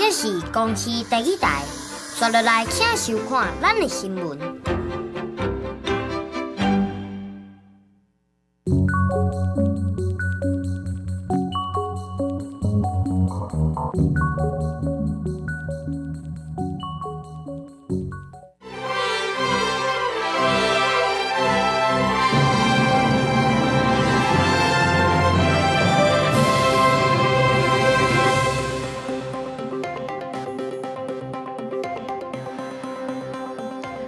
這是公視第二台，紲落來請收看咱的新聞。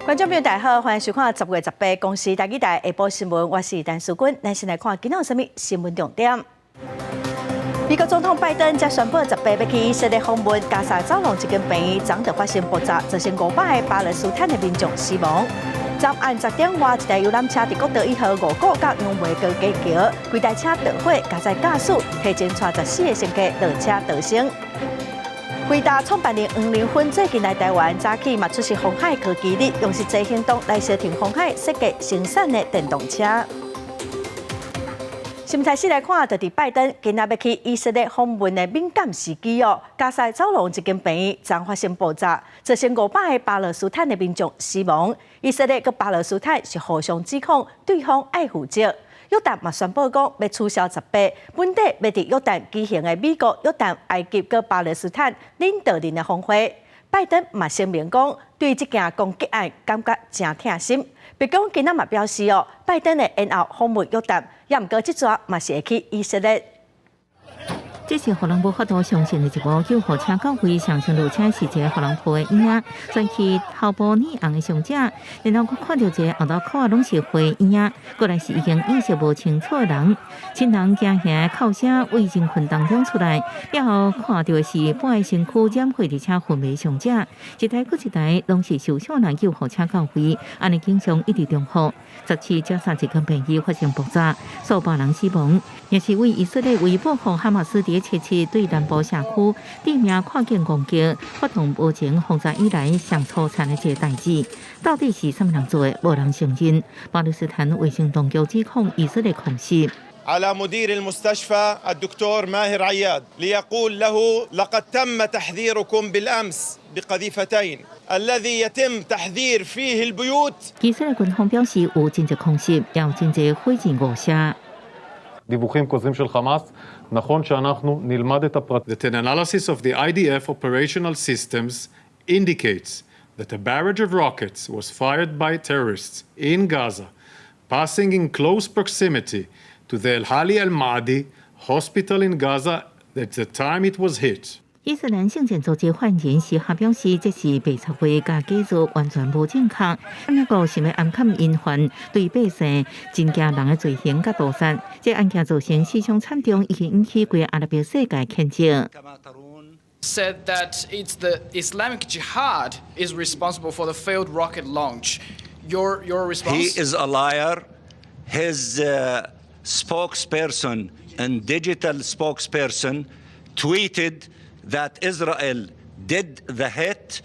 觀眾朋友大家好，歡迎收看10月18公視台語台下晡新聞，我是陳淑君。咱先來看今仔有啥物新聞重點。美國總統拜登才宣布18欲去以色列訪問，加沙走廊這間病院昨就發生爆炸，造成500個巴勒斯坦的民眾死亡。昨暗10點外，一台遊覽車佇國道1號五股佮楊梅高架橋，規台車著火，駕駛駕駛提前帶14個乘客落車逃生。輝達創辦人黃仁勳最近來台灣，早起嘛出席鴻海科技日，用實際行動來相挺鴻海設計生產的電動車。新聞開始來看，就佇拜登今仔欲去以色列訪問的敏感時機哦，加沙走廊一間病院昨發生爆炸，造成500個巴勒斯坦的民眾死亡。以色列佮巴勒斯坦是互相指控對方愛護者。約旦嘛宣布講欲取消18本底欲佇約旦舉行的美國、約旦、埃及佮巴勒斯坦領導人的峰會。拜登嘛聲明講，對這件攻擊案感覺誠痛心。白宮今仔嘛表示哦，拜登會延後訪問約旦，也毋過這逝嘛是會去以色列。這是予人無法度相信的一幕，救護車到位，上先落車是一个予人抱的嬰仔，全去頭部臉紅的傷者，然後閣看著一个後頭褲仔攏是血嬰仔，過來是已經意識無清楚的人，親人驚嚇哭聲為人群當中出來，了後看著的是半个身軀染血而且昏迷傷者，一台閣一台攏是受傷人救護車到位，按呢景象一直重複。17加沙一間病院發生爆炸，數百人死亡，也是為以色列為報復哈馬斯佇七七對南部社區致命跨境攻擊，發動目前轟炸以來上粗殘的一个代誌。到底是啥物人做的？無人承認。巴勒斯坦衛生當局指控以色列空襲。 على مدير المستشفى الدكتور ماهر عياد ليقول له لقد تم تحذيركم بالأمس بقذيفتين الذي يتم تحذير فيه البيوت。以色列軍方表示有真濟空襲，也有真濟火箭誤射。 דיווחים כוזבים של חמאס, נכון שאנחנו נלמד את הפרטים. That an analysis of the IDF operational systems indicates that a barrage of rockets was fired by terrorists in Gaza, passing in close proximity to the Al-Ahli Al-Maadi hospital in Gaza at the time it was hit. 伊斯蘭聖戰組織發言人時下表示，這是白賊話佮假造，完全無正確。那個想欲暗崁隱患，對百姓真驚人的罪行佮屠殺，這案件造成死傷慘重，已經引起規个阿拉伯世界譴責。 Said that it's the Islamic Jihad is responsible for the failed rocket launch. Your response? He is a liar. His spokesperson and digital spokesperson tweeted that Israel did the hit,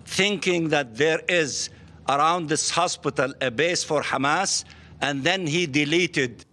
thinking that there is around this hospital a base for Hamas, and then he deleted.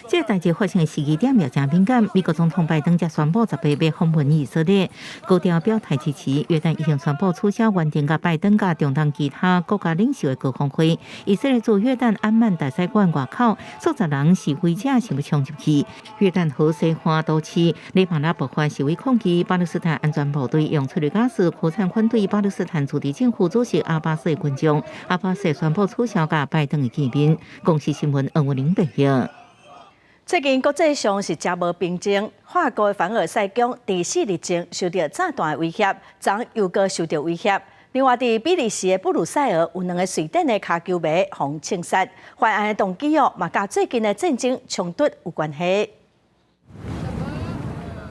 這個代誌發生的時機點也誠敏感。美國總統拜登才宣布18欲訪問以色列，高調表態支持。約旦已經宣布取消原定佮拜登佮中東其他國家領袖的高峰會。以色列駐約旦安曼大使館外口，數十人示威者想欲衝入去。約旦河西岸都市黎巴嫩爆發示威抗議，巴勒斯坦安全部隊用催淚瓦斯驅散反對巴勒斯坦自治政府主席阿巴斯的群眾。阿巴斯宣布取消佮拜登的見面。公視新聞黃文玲報道。最近國際上是誠無平靜，法國的凡爾賽宮佇4日前受著炸彈的威脅，昨又閣受著威脅。另外，佇比利時的布魯塞爾有兩个瑞典的跤球迷予槍殺，犯案的動機哦，嘛佮最近的戰爭衝突有關係。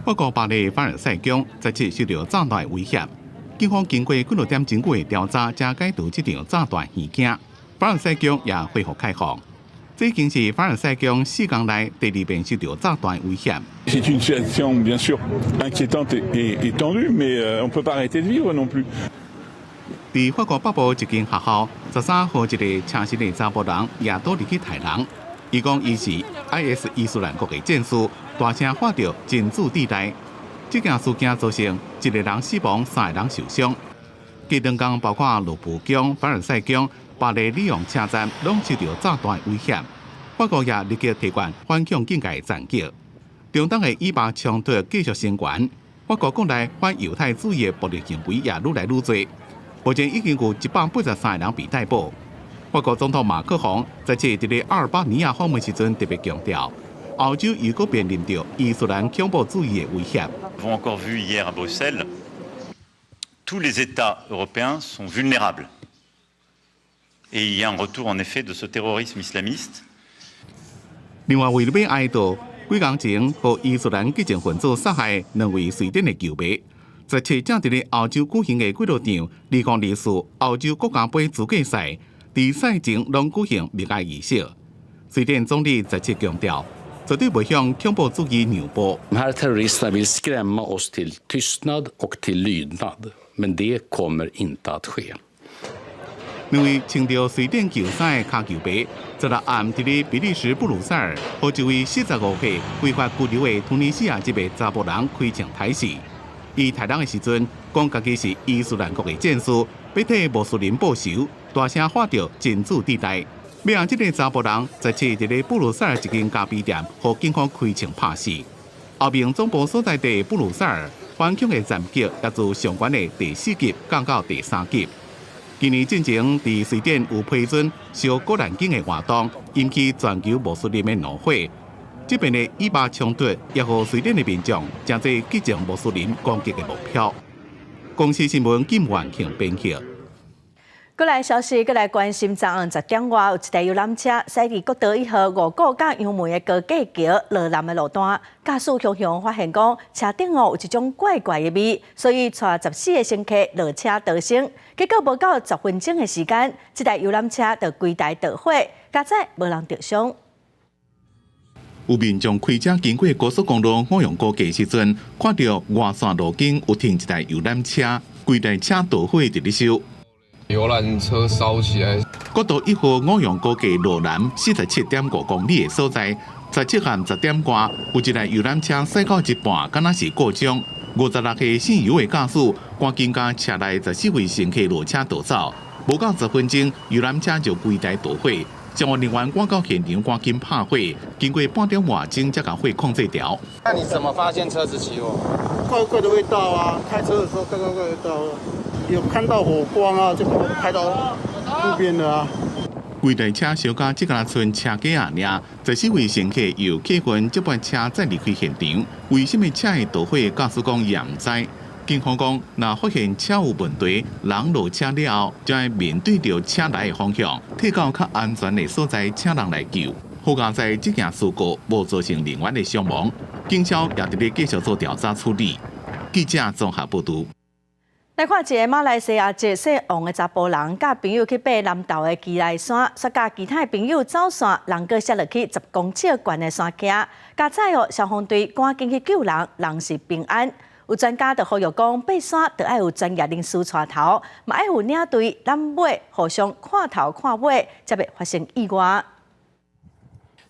法國巴黎凡爾賽宮17受著炸彈的威脅，警方經過幾落點鐘的調查，才解除這場炸彈事件。凡爾賽宮也恢復開放。這已經是凡爾賽宮4工內第二遍受著炸彈威脅。 C'est une situation bien sûr inquiétante et tendue, mais on peut pas arrêter de vivre non plus. 佇法國北部一間學校，13號一个青身的查埔人舉刀入去刣人。伊講伊是 IS 伊斯蘭國的戰士，大聲喊著真主至大。這件事件造成一个人死亡，三个人受傷。過兩工包括盧浮宮、凡爾賽宮、巴黎里昂車站，攏受著炸彈威脅。法國也立即提懸反恐警戒層級。中東的以巴衝突繼續升懸，法國國內反猶太主義的暴力行為也愈來愈濟。目前已經有183個人被逮捕。法國總統馬克宏十七佇咧阿爾巴尼亞訪問時陣特別強調，歐洲又閣面臨著伊斯蘭恐怖主義的威脅。 Nous avons encore vu hier à Bruxelles, tous les États européens sont vulnérables. Et il y a un retour en effet de ce terrorisme islamiste. 另外，為了欲哀悼幾工前予伊斯蘭激進分子殺害兩位瑞典的球迷，十七正佇咧歐洲舉行的幾落場2024歐洲國家盃資格賽，佇賽前攏舉行默哀儀式。瑞典總理十七強調，絕對袂向恐怖主義讓步。 De här terroristerna vill skrämma oss till tystnad och till lydnad, men det kommer inte att ske. 兩位穿著瑞典球衫的跤球迷，十六暗佇咧比利時布魯塞爾，予一位45歲非法居留的突尼西亞籍的查埔人開槍刣死。伊刣人的時陣，講家己是伊斯蘭國的戰士，欲替穆斯林報仇，大聲喊著真主至大。尾仔這个查埔人十七佇咧布魯塞爾一間咖啡店，予警方開槍拍死。歐盟總部所在地布魯塞爾，反恐的層級也自上懸的第四級降到第三級。今年進前，佇瑞典有批准燒古蘭經的活動，引起全球穆斯林的怒火。這邊的以巴衝突，也予瑞典的民眾成做激進穆斯林攻擊的目標。公視新聞金萬慶編輯。閣來消息，閣來關心，昨昏10點外有一台遊覽車駛佇國道一號五股佮楊梅的高架橋落南的路段，駕駛雄雄發現講車頂哦有一種怪怪的味，所以帶14個乘客落車逃生。結果無夠10分鐘的時間，這台遊覽車就規台著火，佳哉無人著傷。有民眾開車經過高速公路五楊高架時陣，看著外線路肩有停一台遊覽車，規台車著火佇咧燒。遊覽車燒起來。國道一號五楊高架路南47.5公里的所在，17暗10點外，有一台遊覽車駛到一半，敢若是故障。56歲姓尤的駕駛，趕緊共車內14位乘客落車逃走。無夠10分鐘，遊覽車就規台著火。消防人員趕到現場，趕緊拍火，經過半點外鐘才共火控制牢。那你怎麼發現車子起火？怪怪的味道啊！開車的時候怪怪怪的味道，有看到火光啊，就開到路邊的啊。規台車燒甲這敢若賰車架仔爾，14位乘客由客運這擺車載離開現場。為啥物車會著火？駕駛講伊也毋知。警方講，若發現車有問題，人落車了後，就愛面對著車來的方向，退到較安全的所在，請人來救。好佳哉這件事故無造成人員的傷亡，警消也佇咧繼續做調查處理。記者綜合報導。來看一个馬來西亞籍姓王的查埔人，佮朋友去爬南投的基來山，煞佮其他的朋友走線，人閣摔落去10公尺懸的山崎。佳哉哦，消防隊趕緊去救人，人是平安。有專家就呼籲講，爬山著愛有專業人士帶頭，嘛愛有領隊攬尾，互相看頭看尾，才袂發生意外。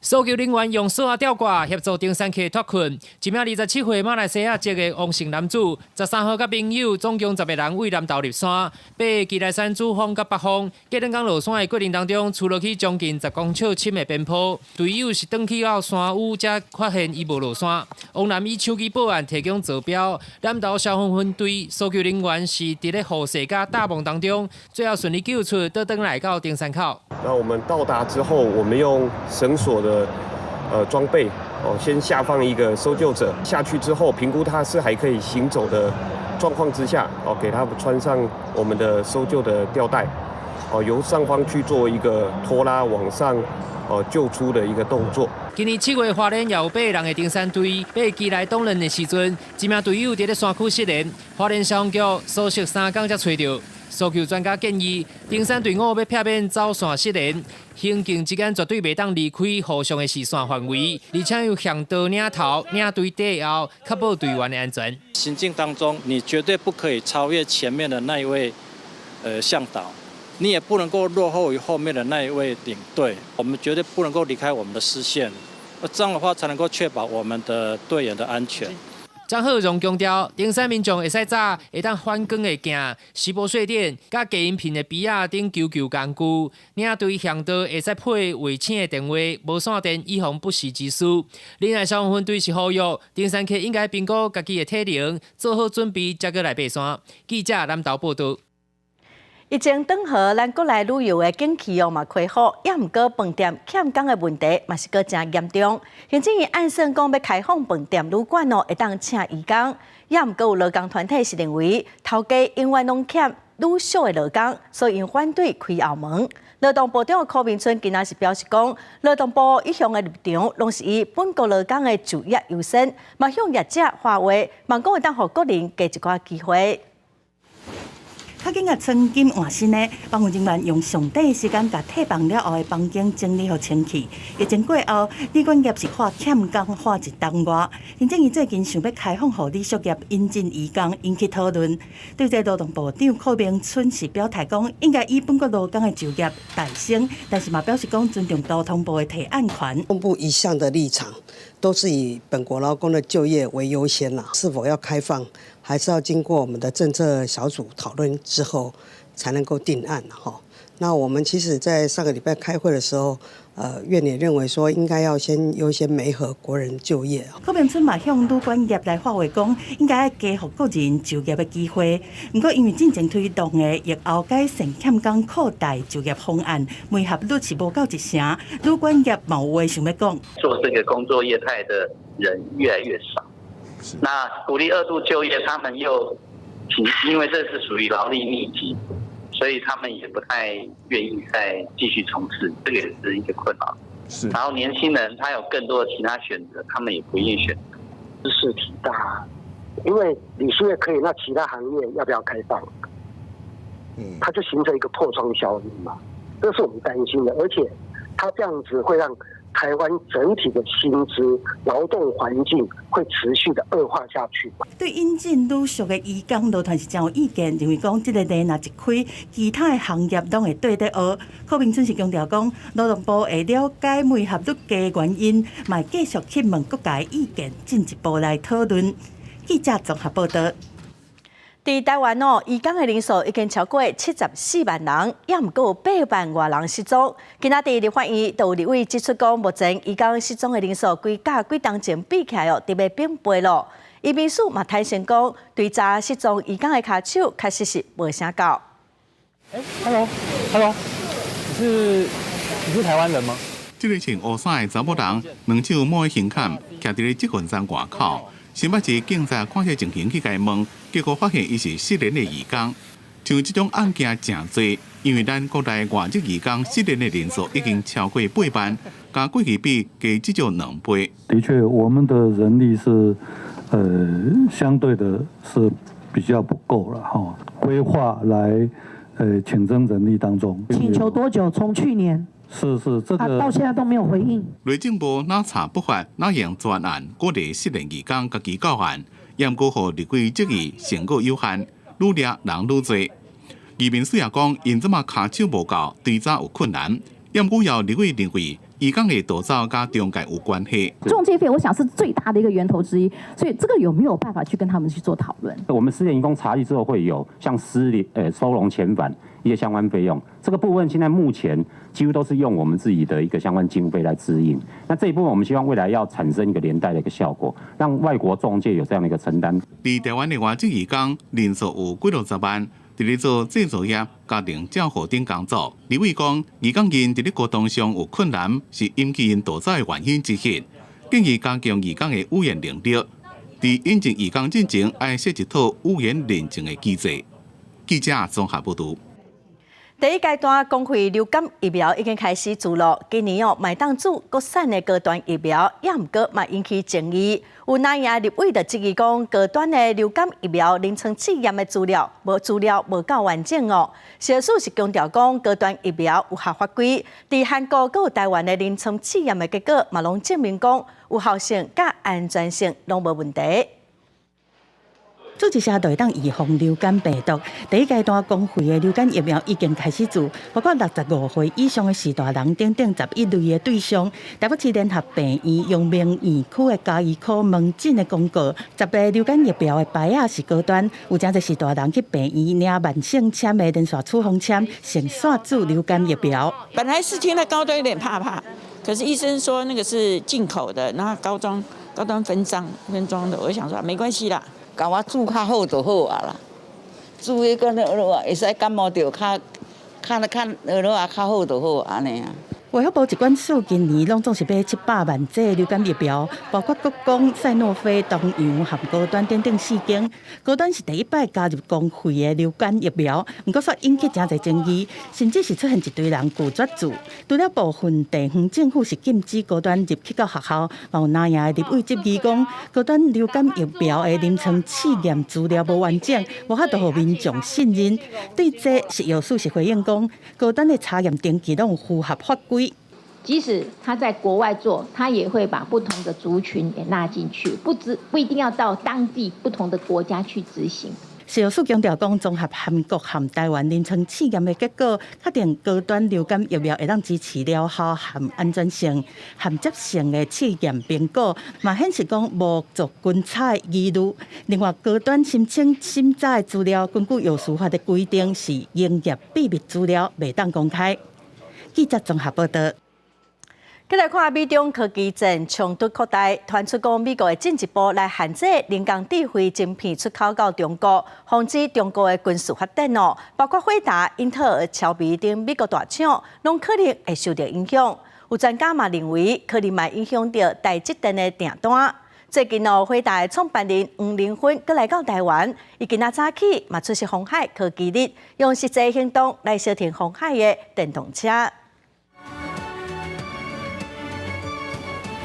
搜救人員用索仔吊掛協助登山客脫困。一名27歲馬來西亞籍的王姓男子，13號佮朋友總共10個人對南投入山，爬基來山主峰佮北峰。過兩工落山的過程當中，墜落去將近10公尺深的邊坡，隊友是轉去到山屋才發現伊無落山。王男以手機報案提供座標，南投消防分隊搜救人員是佇咧雨勢佮大霧當中，最後順利救出，倒轉來到登山口。那我們到達之後，我們用繩索的裝備哦，先下放一個搜救者下去之後，評估他是還可以行走的狀況之下，哦，給他穿上我們的搜救的吊帶，哦，由上方去做一個拖拉往上哦救出的一個動作。今年7月，花蓮也有八个人的登山隊爬基來東稜的時陣，一名隊友佇咧山區失聯，花蓮消防局搜尋3工才揣著。搜救專家建議，登山隊伍欲避免走線失聯，行進之間絕對袂當離開互相的視線範圍，而且由向導領頭、領隊綴後，確保隊員的安全。行進當中，你絕對不可以超越前面的那一位向導，你也不能夠落後於後面的那一位領隊。我們絕對不能夠離開我們的視線，這樣的話才能夠確保我們的隊員的安全。張鶴榮強調，登山民眾會使紮會當反光的鏡、錫箔睡墊、佮低音頻的杯仔等求救工具。領隊嚮導會使配衛星的電話，無線電以防不時之需。另外，消防分隊是呼籲登山客應該評估家己的體能，做好準備，才閣來爬山。記者南投報導。疫情轉好，咱國內旅遊的景氣哦嘛恢復，也毋過飯店欠工的問題嘛是閣誠嚴重。行政院按算講欲開放飯店旅館哦，會當請移工，也毋過有勞工團體是認為頭家永遠攏欠女俗的勞工，所以𪜶反對開後門。勞動部長柯明春今仔是表示講，勞動部一向的立場攏是以本國勞工的就業優先，嘛向業者發話，望講會當予國人加一寡機會。較緊共床巾換新的，房務人員用上短的時間，共退房了後的房間整理予清氣。疫情過後，旅館業是看欠工看一冬外。行政院最近想欲開放予旅宿業引進移工，引起討論。對這勞動部長柯明春是表態講，應該以本國勞工的就業為先，但是嘛表示講尊重交通部的提案權。勞動部一向的立場都是以本國勞工的就業為優先啦，是否要開放，還是要經過我們的政策小組討論之後，才能夠定案哈。那我們其實，在上個禮拜開會的時候，院也認為說，應該要先優先媒合國人就業。柯明春嘛向旅館業來發話講，應該愛加予國人就業的機會。毋過，因為進前推動的疫後改善欠工擴大就業方案，媒合率是無夠一成，旅館業嘛有話想欲講。做這個工作業態的人越來越少。那鼓勵二度就業，他們又因為這是屬於勞力密集，所以他們也不太願意再繼續從事，這個也是一個困擾。是，然後年輕人他有更多的其他選擇，他們也不願意選擇。茲事體大，因為旅宿業可以，那其他行業要不要開放？它就形成一個破窗效應嘛，這是我們擔心的。而且，它這樣子會讓台灣整體的薪資、勞動環境會持續的惡化下去。對引進旅宿的移工，勞團是誠有意見，認為講這個例若一開，其他的行業攏會綴咧學。柯明春是強調講，勞動部會了解媒合率低原因，嘛會繼續去問各界意見，進一步來討論。記者綜合報導。佇台灣哦，移工的人數已經超過74萬人，也毋過有8萬外人失蹤。今仔佇立法院就有立委指出講，目前移工失蹤的人數規佮幾冬前比起來哦，特別變倍咯。移民署嘛坦承講，追查失蹤移工的跤手確實是無啥夠。欸，Hello，Hello，你是台灣人嗎？這个穿烏衫的查某人，兩手摸佇胸坎，徛佇咧捷運站外口。新北市警察看這情形去共伊問，結果發現伊是失聯的移工。像這種案件誠濟，因為咱國內外籍移工失聯的人數已經超過8萬，佮過去比加至少2倍。的確，我們的人力是，相對的是比較不夠了哈。規劃來，請增人力當中。請求多久？從去年。是是，這個到現在都沒有回應。內政部若查不法，若用專案鼓勵失聯移工家己報案，毋過予立委質疑成果有限，愈掠人愈濟。移民署也講，𪜶這馬跤手無夠，追查有困難。毋過有立委認為，移工的逃走佮中介有關係。中介費，我想是最大的一個源頭之一，所以這個有沒有辦法去跟他們去做討論？我們失聯移工查缉之後，會有像失聯、收容遣返一些相關費用，這個部分現在目前幾乎都是用我們自己的一個相關經費來支應。那這一部分，我們希望未來要產生一個連帶的一個效果，讓外國中介有這樣的一個承擔。佇台灣的外籍移工人數有幾六十萬，佇咧做製造業、家庭照護等工作。立委講，移工𪜶佇咧溝通上有困難，是引起𪜶逃走的原因之一。建議加強移工的語言能力，佇引進移工進前，愛設一套語言認證的機制。記者綜合報導。第一階段公費流感疫苗已經開始注咯。今年哦，嘛會當注國產的高端疫苗，也毋過嘛引起爭議。有藍營立委就質疑講，高端的流感疫苗臨床試驗的資料無夠完整哦。食藥署是強調講，高端疫苗有合法規，佇韓國閣有台灣的臨床試驗的結果嘛，攏證明講有效性佮安全性攏無問題。注一下就會當預防流感病毒。第一階段公費的流感疫苗已經開始注，包括65歲以上的序大人等等11類的對象。台北市聯合病院、陽明院區的家醫科門診的公告，10個流感疫苗的牌仔是高端，有誠濟序大人去病院領慢性籤的連續處方籤，先煞注流感疫苗。本來是聽到高端有點怕怕，可是醫生說那個是進口的，然後高端分裝的，我就想說沒關係啦。共我注較好就好啊啦，注彼個會使感冒著較較較較較好就好按呢啊。衛福部疾管署今年攏總是買700萬劑流感疫苗，包括國光、賽諾菲、東洋和高端等等四間。高端是第一擺加入公費的流感疫苗，毋過煞引起誠濟爭議，甚至是出現一堆人拒絕注。除了部分地方政府是禁止高端入去到學校，嘛有藍營的立委質疑講，高端流感疫苗的臨床試驗資料無完整，無法度予民眾信任。對這，食藥署是回應講，高端的查驗登記攏有符合法規。即使他在國外做，他也會把不同的族群也納進去，不一定要到當地不同的國家去執行。食藥署強調講，綜合韓國和台灣臨床試驗的結果，確定高端流感疫苗會當支持療效和安全性，銜接性的試驗評估嘛顯示講無族群差的疑慮。另外，高端申請審查的資料，根據藥師法的規定是營業秘密資料，袂當公開。記者綜合報道。繼來看美中科技戰衝突擴大，傳出講美國會進一步來限制人工智慧晶片出口到中國，防止中國的軍事發展哦。包括輝達、英特爾、超微等美國大廠，攏可能會受到影響。有專家嘛認為，可能嘛影響著台積電的訂單。最近哦，輝達的創辦人黃仁勳閣來到台灣，伊今仔早起嘛出席鴻海科技日，用實際行動來相挺鴻海的電動車。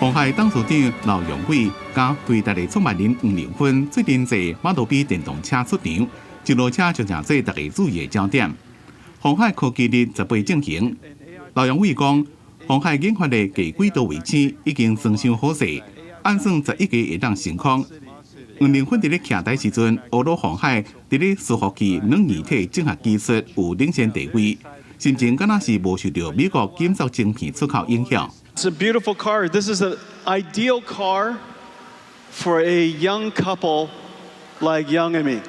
鴻海董事長劉揚偉佮輝達的創辦人黃仁勳最近坐 Model B 電動車出場，一路車就成做大家注意的焦點。鴻海科技日18進行，劉揚偉講，鴻海研發的低軌道衛星已經裝上好勢，按算11個會當升空。黃仁勳佇咧徛台時陣，呵咾鴻海佇咧伺服器軟硬體整合技術有領先地位，心情敢若是無受著美國禁止晶片出口影響。 It's a beautiful car. This is an ideal car for a young couple like Young and me.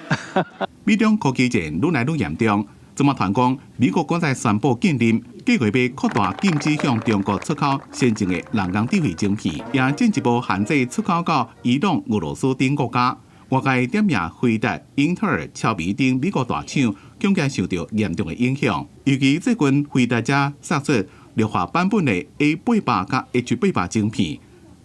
美中科技戰愈來愈嚴重，這馬傳講美國閣再宣布禁令，計劃欲擴大禁止向中國出口先進的人工智慧晶片，也進一步限制出口到伊朗、俄羅斯等國家。外界點名輝達、英特爾、超微等美國大廠，恐驚受著嚴重的影響。尤其最近輝達才釋出劣化版本的 A800佮 H800晶片，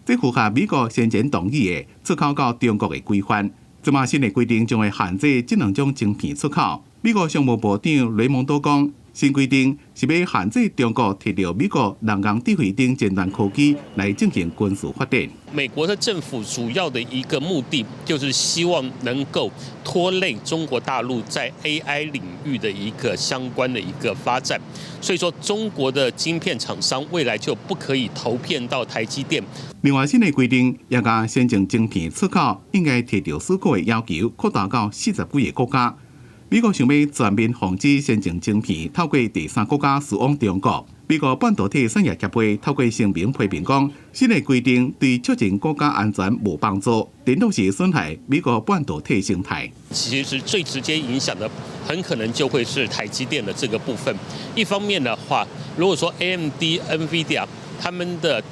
這符合美國先前同意的出口到中國的規範。這馬新的規定將會限制這兩種晶片出口。美國商務部長雷蒙多講，新規定是欲限制中國提著美國人工智慧等尖端科技來進行軍事發展。美國的政府主要的一個目的，就是希望能夠拖累中國大陸在 AI 領域的一個相關的一個發展。所以說，中國的晶片廠商未來就不可以投片到台積電。另外，新的規定也共先進晶片出口應該提著許可的要求擴大到40幾個國家。美國想欲全面防止先進晶片透過第三國家輸往中國。美國半導體產業協會透過聲明批評講，新的規定對促進國家安全無幫助，顛倒是損害美國半導體生態。其實最直接影響的，很可能就會是台積電的這個部分。一方面的話，如果說 AMD、NVIDIA 他們的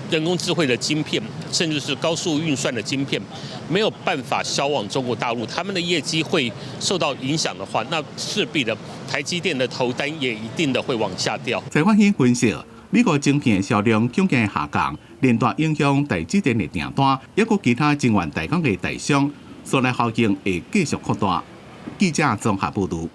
人工智慧的晶片，甚至是高速運算的晶片，沒有辦法銷往中國大陸，他們的業績會受到影響的話，那勢必的台積電的投單也一定的會往下掉。財發顯分析，美國晶片銷量恐驚下降，連帶影響台積電的訂單，抑閣其他晶圓代工的台商，所來效應會繼續擴大。記者綜合報導。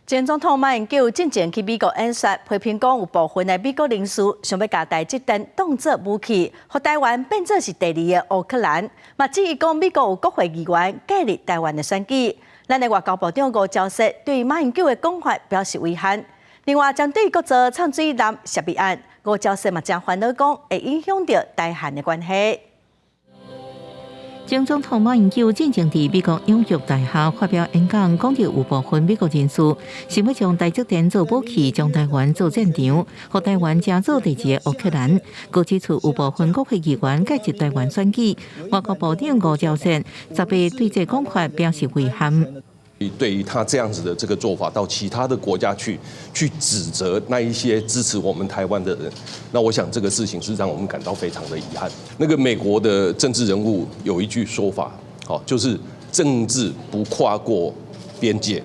前總統馬英九進前去美國演說，批評講有部分的美國人士想欲共台積電當做武器，予台灣變做是第二个烏克蘭。嘛，質疑講美國有國會議員介入台灣的選舉。咱的外交部長吳釗燮對馬英九的講法表示遺憾。另外，針對國造摠水艦涉密案，吳釗燮嘛誠煩惱講會影響著台韓的關係。前總統馬英九進前佇美國紐約大學發表演講，講著有部分美國人士想欲將台積電做武器，將台灣做戰場，予台灣成做第二个烏克蘭。閣指出有部分國會議員介入台灣選舉。外交部長吳釗燮十八對這講法表示遺憾。對於他這樣子的這個做法，到其他的國家去指責那一些支持我們台灣的人，那我想這個事情是讓我們感到非常的遺憾。那個美國的政治人物有一句說法，好，就是政治不跨過邊界。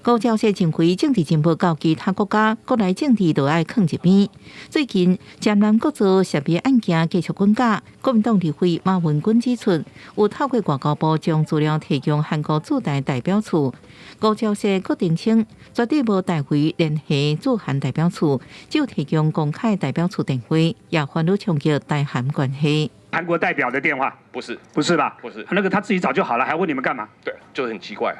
吳釗燮認為政治進步到其他國家，國內政治都愛囥一邊。最近，江南國造涉美案件繼續滾價，國民黨立委馬文君指出，有透過外交部將資料提供韓國駐台代表處。吳釗燮閣澄清，絕對無代為聯繫駐韓代表處，只有提供公開代表處電話，也反對衝擊台韓關係。韓國代表的電話？不是，不是吧？不是，那個他自己找就好了，還問你們幹嘛？對，就很奇怪。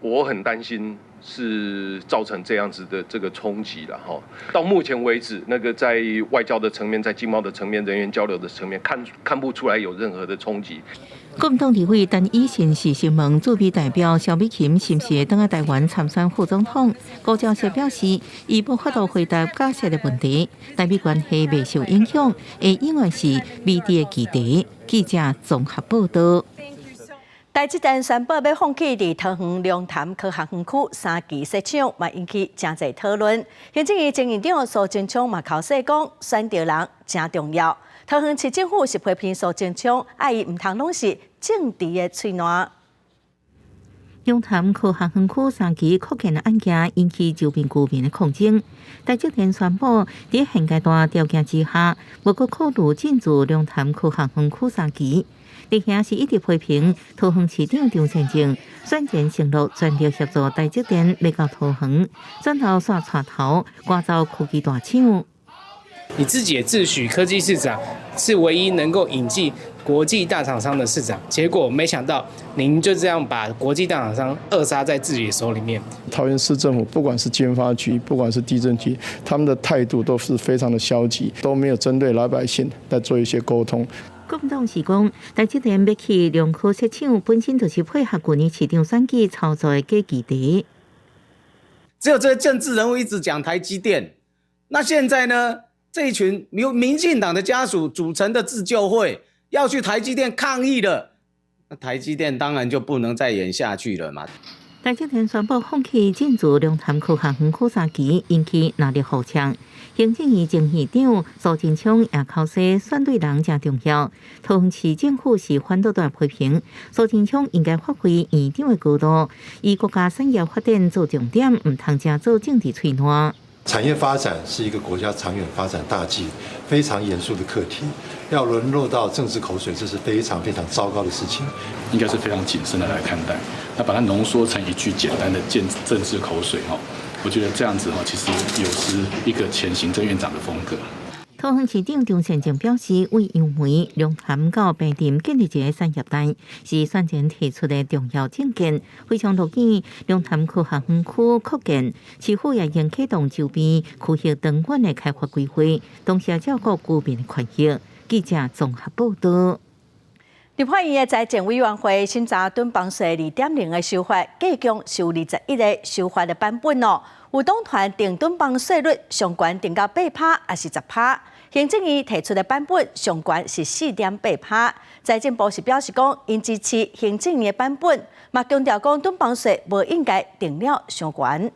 我很擔心是造成這樣子的這個衝擊了哈。到目前為止，那個在外交的層面、在經貿的層面、人員交流的層面，看不出來有任何的衝擊。國民黨立委陳以信是詢問駐美代表蕭美琴是毋是會轉來台灣參選副總統，吳釗燮表示，伊無法度回答假設的問題，台美關係未受影響，會永遠是未知的議題。記者綜合報道。台積電宣布欲放棄佇桃園龍潭科學園區三期設廠，嘛引起誠濟討論。行政院前院長蘇貞昌嘛剾洗講，選著人誠重要。桃園市政府是批評蘇貞昌，愛伊毋通攏是政治的喙瀾。龍潭科學園區三期擴建的案件引起周邊居民的抗爭。台積電宣布，佇現階段條件之下，無閣考慮進駐龍潭科學園區三期。弟兄是一直批評桃園市長張善政選前承諾全力協助台積電欲到桃園，轉頭煞帶頭趕走科技大廠。你自己也自詡科技市長是唯一能夠引進國際大廠商的市長，結果沒想到您就這樣把國際大廠商扼殺在自己的手裡面。桃園市政府不管是經發局，不管是地政局，他們的態度都是非常的消極，都沒有針對老百姓來做一些溝通。國民黨是講，台積電欲去龍科設廠，本身就是配合舊年市長選舉操作的假議題。只有這些政治人物一直講台積電，那現在呢？這一群由民進黨的家屬組成的自救會要去台積電抗議了，那台積電當然就不能再演下去了嘛。台積電宣布放棄進駐龍潭科學園區三期，引起熱烈呼聲。行政院前院長蘇貞昌也剾洗選對人誠重要。桃園市政府是反對大批評，蘇貞昌應該發揮院長的高度，以國家產業發展做重點，毋通成做政治喙瀾。產業發展是一個國家長遠發展大計，非常嚴肅的課題。要淪落到政治口水，這是非常非常糟糕的事情。應該是非常謹慎的來看待。那把它濃縮成一句簡單的政治口水，我覺得這樣子其實有失一個前行政院長的風格。桃園市長張善政表示，為楊梅、龍潭到平鎮建立一個產業帶，是選前提出的重要政見，非常樂見龍潭科學園區擴建，市府也應啟動周邊區域長遠的開發規劃，同時照顧居民的權益。記者綜合報道。立法院的財政委員會審查囤房稅2.0的修法，計共是有21個修法的版本哦。有黨團定囤房稅率上懸定到8趴，抑是10趴？行政院提出的版本上懸是4.8趴。財政部是表示講，𪜶支持行政院的版本，嘛強調講囤房稅無應該定了傷懸。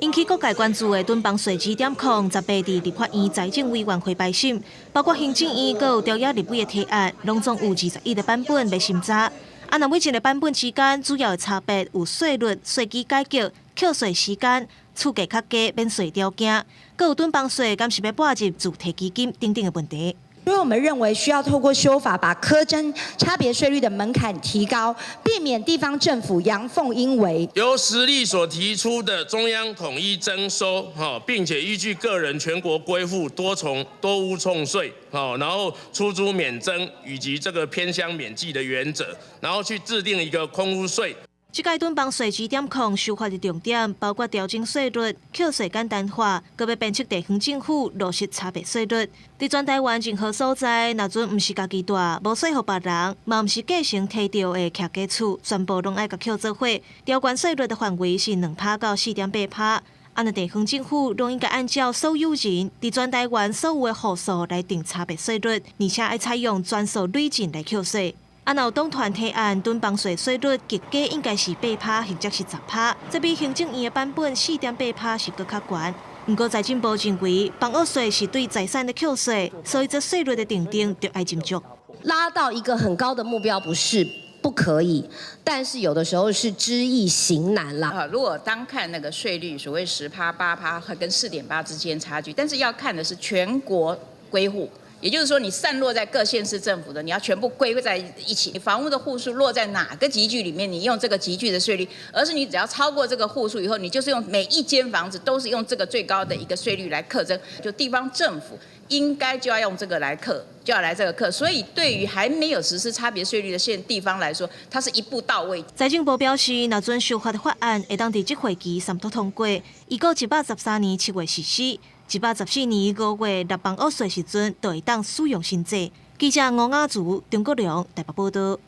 引起各界關注的囤房稅2.0，十八佇立法院財政委員會排審，包括行政院閣有朝野立委的提案，攏總有21個版本欲審查。啊，若每一個版本之間主要的差別有稅率、稅基改革、扣稅時間、厝價較低免稅條件，閣有囤房稅敢是欲撥入主體基金等等的問題。因為我們認為需要透過修法，把課徵差別稅率的門檻提高，避免地方政府陽奉陰違。由實力所提出的中央統一徵收，並且依據個人全國歸戶多重多屋重稅，然後出租免徵以及這個偏鄉免計的原則，然後去制定一個空屋稅。這屆囤房稅2.0修法的重點包括調整稅率、扣稅簡單化，閣欲鞭策地方政府落實差別稅率。佇全台灣任何所在，若準毋是家己蹛，無稅予別人，嘛毋是繼承提著的徛家厝，全部攏愛共扣做伙。調懸稅率的範圍是2%到4.8%。按呢地方政府攏應該按照所有人佇全台灣所有的戶數來定差別稅率，而且愛採用全數累進來扣稅。啊，若有黨團提案，囤房稅稅率極低應該是8%或者是10%，這比行政院的版本4.8%是閣較懸。毋過財政部認為，房屋稅是對財產的扣稅，所以這稅率的訂定就愛斟酌。拉到一個很高的目標不是不可以，但是有的時候是知易行難啦。啊，如果單看那個稅率，所謂10%、8%和跟4.8之間差距，但是要看的是全國歸戶。也就是說，你散落在各縣市政府的，你要全部歸在一起。你房屋的戶數落在哪個級距裡面，你用這個級距的稅率，而是你只要超過這個戶數以後，你就是用每一間房子都是用這個最高的一個稅率來課徵。就地方政府應該就要用這個來課，就要來這個課。所以對於還沒有實施差別稅率的縣地方來說，它是一步到位。財政部表示，若準修法的法案會當佇這會期三讀通過，預估113年7月實施。114年5月納房屋稅時陣，就會當使用新制。記者吳雅竹、張國良台北報導。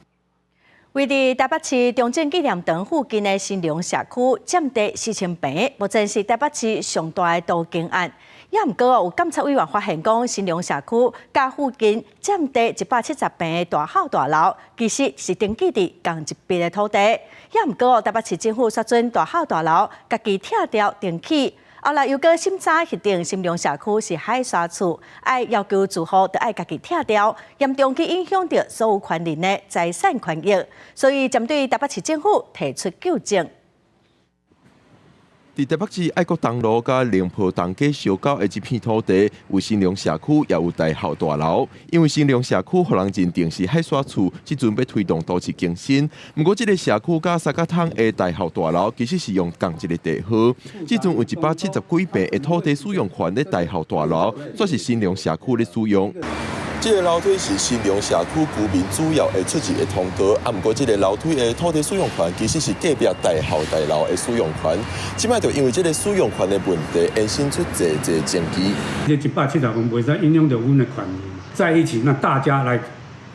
位佇台北市中正紀念堂附近的新隆社區，佔地4000坪，目前是台北市上大的都更案。也毋過有監察委員發現講，新隆社區佮附近佔地170坪的大孝大樓，其實是登記佇仝一筆的土地。也毋過台北市政府煞准大孝大樓家己拆掉重起。後來又閣審查核定新隆社區是海沙厝，愛要求住戶著愛家己拆掉，嚴重去影響著所有權人的財產權益，所以針對台北市政府提出糾正。佇台北市愛國東路佮寧波東街相交的這片土地，有新隆社區，也有大孝大樓。因為新隆社區予人認定是海沙厝，這陣欲推動都市更新。毋過，這个社區佮三角窗的大孝大樓，其實是用仝一个地號。這陣有170幾坪的土地使用權的大孝大樓，煞是新隆社區咧使用。這个樓梯是新隆社區居民主要會出入的通道，啊，毋過這个樓梯的土地使用權其實是隔壁大孝大樓的使用權。這擺就因為這个使用權的問題，衍生出濟濟爭議。這170分袂使影響著阮的權利，在一起，那大家來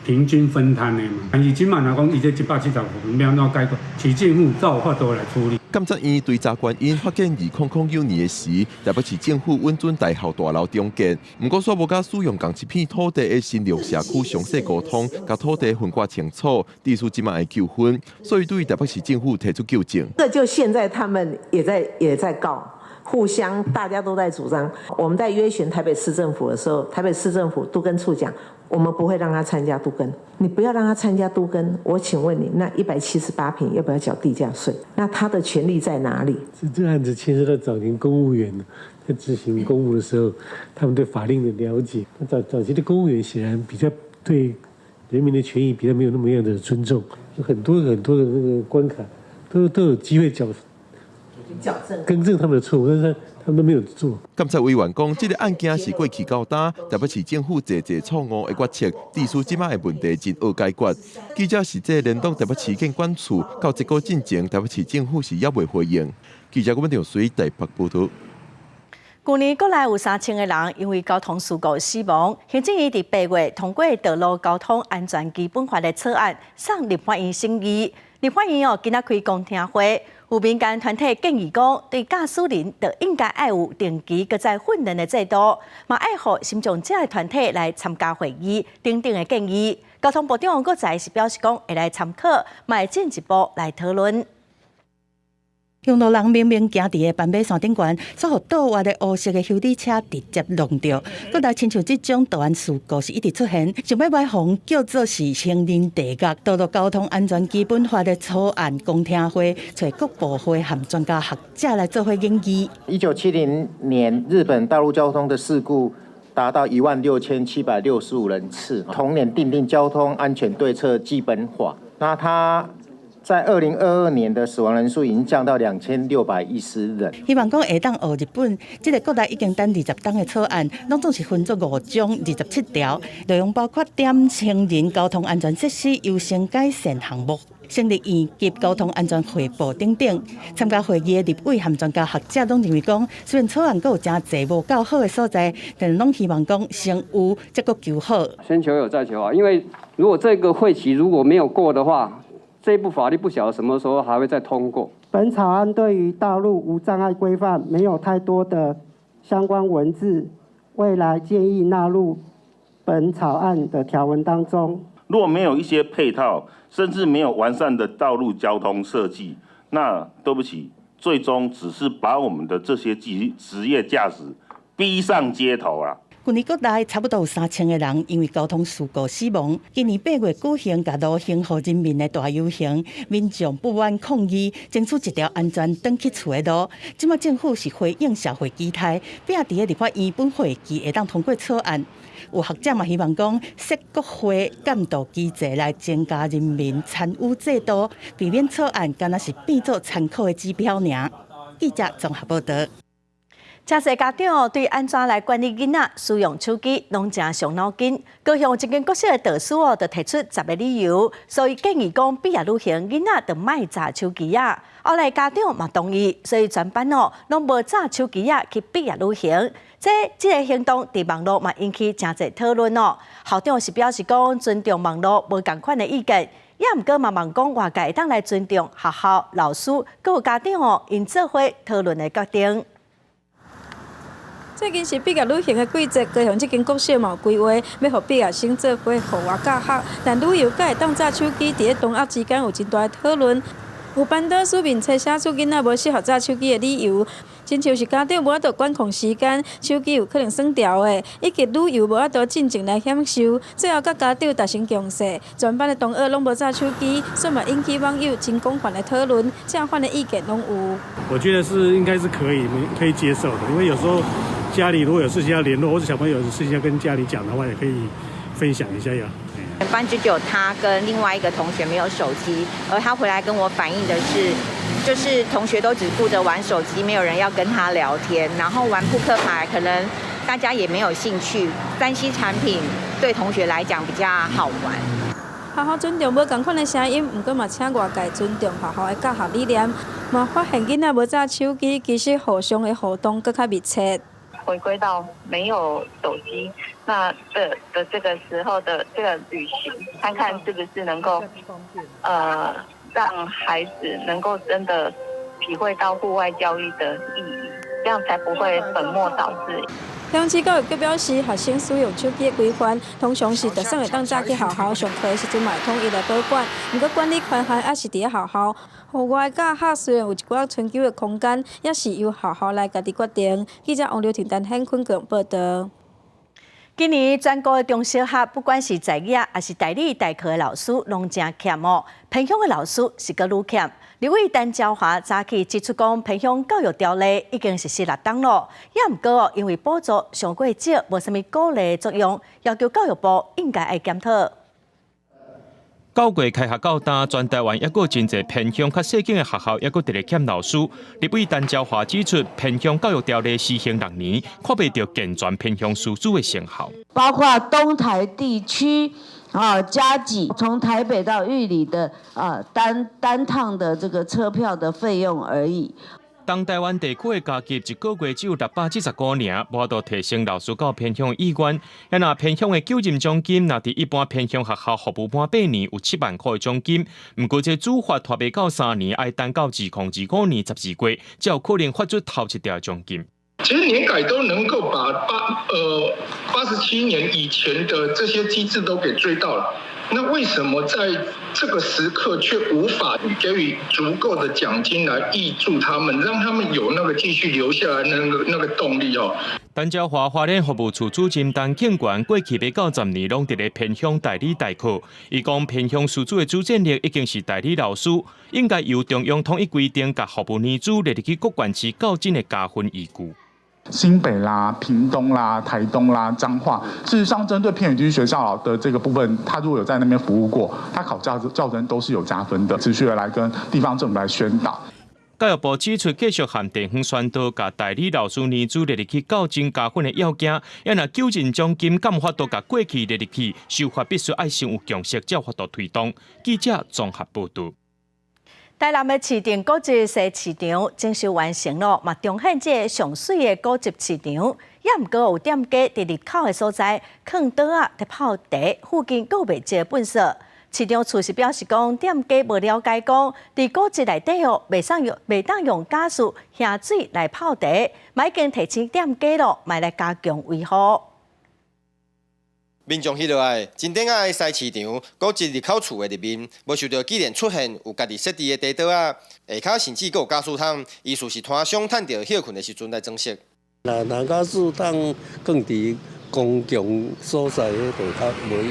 平均分攤的嘛。但是這擺若講，伊這170分欲按怎解決？市政府才有法度來處理。監察院追查原因，發現2009年的時，台北市政府允准大孝大樓重建，毋過煞無佮使用仝一片土地的新隆社區詳細溝通，共土地分割清楚，致使這擺的糾紛，所以對台北市政府提出糾正。這就現在他們也在告，互相大家都在主張。我們在約詢台北市政府的時候，台北市政府都更處講，我們不會讓他參加都更，你不要讓他參加都更。我請問你，那178坪要不要繳地價稅？那他的權利在哪裡？這案子牽涉到早年公務員在執行公務的時候，他們對法令的了解。那早期的公務員顯然比較對人民的權益比較沒有那麼樣的尊重，有很多很多的那個關卡都有機會矯正、更正他們的錯誤，但是他們都沒有做。監察委員講，這个案件是過去到今，台北市政府濟濟錯誤的決策，致使這擺的問題真惡解決。記者實際聯絡台北市建管處，到這個進前，台北市政府是猶未回應。記者郭文長水台北報導。舊年國內有3000個人因為交通事故死亡，行政院佇8月通過道路交通安全基本法的草案，送立法院審議。立法院哦，今仔開公聽會，有民間團體建議講，對駕駛人就應該愛有定期閣再訓練的制度，嘛愛予身障者的團體來參加會議等等的建議。交通部長閣再是表示講，會來參考，嘛會進一步來討論。用路人明明行佇个斑馬線頂懸，煞予倒彎的烏色的休旅車直接挵著。閣來親像這種道安事故是一直出現，上欲䆀予叫做是行人地獄。道路交通安全基本法的草案公聽會，揣各部會和專家學者來做伙研議。 1970年，日本道路交通的事故達到16,765人次。同年訂定交通安全對策基本法，那它在2022年的死亡人數已經降到2610人。希望講會當學日本，這个國內已經等20冬的草案，攏總是分做五章27條，內容包括點行人交通安全設施優先改善項目。成立院及交通安全會部等等。參加會議的立委和專家學者攏認為講，雖然草案閣有誠濟無夠好的所在，但是攏希望講先有才閣求好。先求有再求好，因為如果這個會期如果沒有過的話，這部法律不曉得什麼時候還會再通過。本草案對於道路無障礙規範沒有太多的相關文字，未來建議納入本草案的條文當中。若沒有一些配套，甚至沒有完善的道路交通設計，那對不起，最終只是把我們的這些職業駕駛逼上街頭啊！去年國內差不多有3000個人因為交通事故死亡。今年8月舉行共盧行予人民的大遊行，民眾不滿抗議，爭取一條安全轉去厝的路。這馬政府是回應社會期待，拼佇咧立法院本會期會當通過草案。有學者嘛希望講設國會監督機制來增加人民參與制度，避免草案敢若是變做參考的指標爾。記者綜合報道。誠濟家長對按怎來管理囡仔使用手機，攏誠傷腦筋。高雄一間國小的導師哦，就提出10個理由，所以建議講畢業旅行囡仔就莫揸手機仔。後來家長嘛同意，所以全班哦攏無揸手機仔去畢業旅行。這個行動佇網路嘛引起誠濟討論哦。校長是表示講尊重網路無仝款的意見，也毋過嘛望講外界會當來尊重學校、老師、閣有家長哦，𪜶做伙討論的決定。最近是畢業旅行的季節，高雄這間國小嘛有規劃，欲予畢業生做伙戶外教學，但旅遊敢會當揸手機，佇咧同學之間有真大的討論。有班導師面冊寫出囡仔無適合揸手機的理由，親像是家長無法度管控時間，手機有可能耍掉的，以及旅遊無法度盡情來享受，最後佮家長達成共識，全班的同學攏無揸手機，所以嘛引起網友真廣泛的討論，正反的意見攏有。我覺得是應該是可以可以接受的，因為有時候家裡如果有事情要聯絡，或者小朋友有事情要跟家裡講的話，也可以分享一下呀。班就只有他跟另外一個同學沒有手機，而他回來跟我反映的是，就是同學都只顧着玩手機，沒有人要跟他聊天，然後玩撲克牌，可能大家也沒有興趣。3C 產品對同學來講比較好玩。學校尊重無仝款的聲音，毋過嘛請外界尊重學校的教學理念。嘛發現囡仔無揸手機，其實互相的互動閣較密切。回歸到沒有手機那的這個時候的這個旅行，看看是不是能夠，讓孩子能夠真的體會到戶外教育的意義，這樣才不會本末倒置。鄉市教育局表示，學生使用手機的規範，通常是學生會當早去學校上課的時陣嘛會統一來保管。毋過管理權限猶是佇咧學校。戶外教學雖然有一寡春秋的空間，也是由學校來家己決定。記者王劉婷、陳顯坤報道。今年全國的中小學，不管是在業抑是代理代課的老師，攏誠欠哦。偏鄉的老師是閣愈欠。立委陳昭華早起指出講，偏鄉教育條例已經實施6冬咯，也毋過哦，因為補助傷過少，無啥物鼓勵作用，要求教育部應該愛檢討。9月開學到今，全台灣猶閣真濟偏鄉較細間的學校，猶閣佇咧欠老師。立委陳昭華指出，偏鄉教育條例施行6年，看袂著健全偏鄉師資的成效。包括東台地區啊，加給從台北到玉里的啊單單趟的這個車票的費用而已。東台灣地區的加給一個月只有675爾，無法度提升老師到偏鄉的意願。若偏鄉的救任獎金，若佇一般偏鄉學校服務滿8年有7萬塊的獎金，毋過這主法拖袂到3年，愛等到2025年12月，才有可能發出頭一條獎金。其實年改都能夠把87年以前的這些機制都給追到了。那為什麼在這個時刻卻無法給予足夠的獎金來挹注他們，讓他們有那個繼續留下來那個動力哦？陳昭華花蓮服務處主任陳慶元過去欲到10年攏佇咧偏鄉代理代課，伊講偏鄉師資的主戰力已經是代理老師，應該由中央統一規定，共服務年資列入去各縣市教甄的加分依據。新北啦、屏東啦、台東啦、彰化，事實上，針對偏遠地區學校的這個部分，他如果有在那邊服務過，他考教甄都是有加分的。持續的來跟地方政府來宣導。教育部指出，繼續向地方宣導，共代理老師年資列入去教甄加分的要件，也若救任獎金敢有法度共過去列入去，修法必須愛先有共識，才有法度推動。記者綜合報導。台南的市定古蹟西市場整修完成咯，嘛重現這个上媠的古蹟市場。也毋過有店家佇入口的所在囥桌仔佇泡茶，附近閣有袂少糞埽。市場處是表示講，店家無了解講，佇古蹟內底哦，袂當用家私瓦水來泡茶，嘛已經提醒店家咯，莫來加強維護。民眾翕落來，真頂仔的西市場，古蹟入口處的入面，無想著竟然出現有家己設置的茶桌仔，下跤甚至閣有家私桶，意思是攤商趁著歇睏的時陣來裝飾。若家私桶囥佇公共所在，彼就較無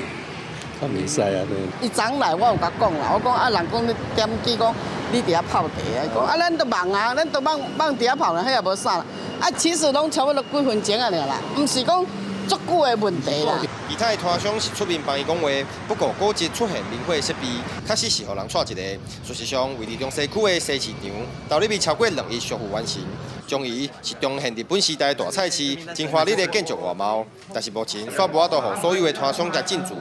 較袂使按呢。伊昨來我有共講啦，我講啊，人講你點記講你佇遐泡茶啊，伊講啊，咱都忙啊，咱都忙忙佇遐泡咧，彼也無啥啦。啊，其實攏差不多幾分鐘仔爾啦，毋是講足久的問題啦。其他的攤商是出面幫伊講話，不過古蹟出現明火設備，確實是予人掣一個。事實上，位佇中西區的西市場，投入超過2日修復完成，終於是重現日本時代大菜市真華麗的建築外貌。但是目前煞無法度予所有的攤商來進駐，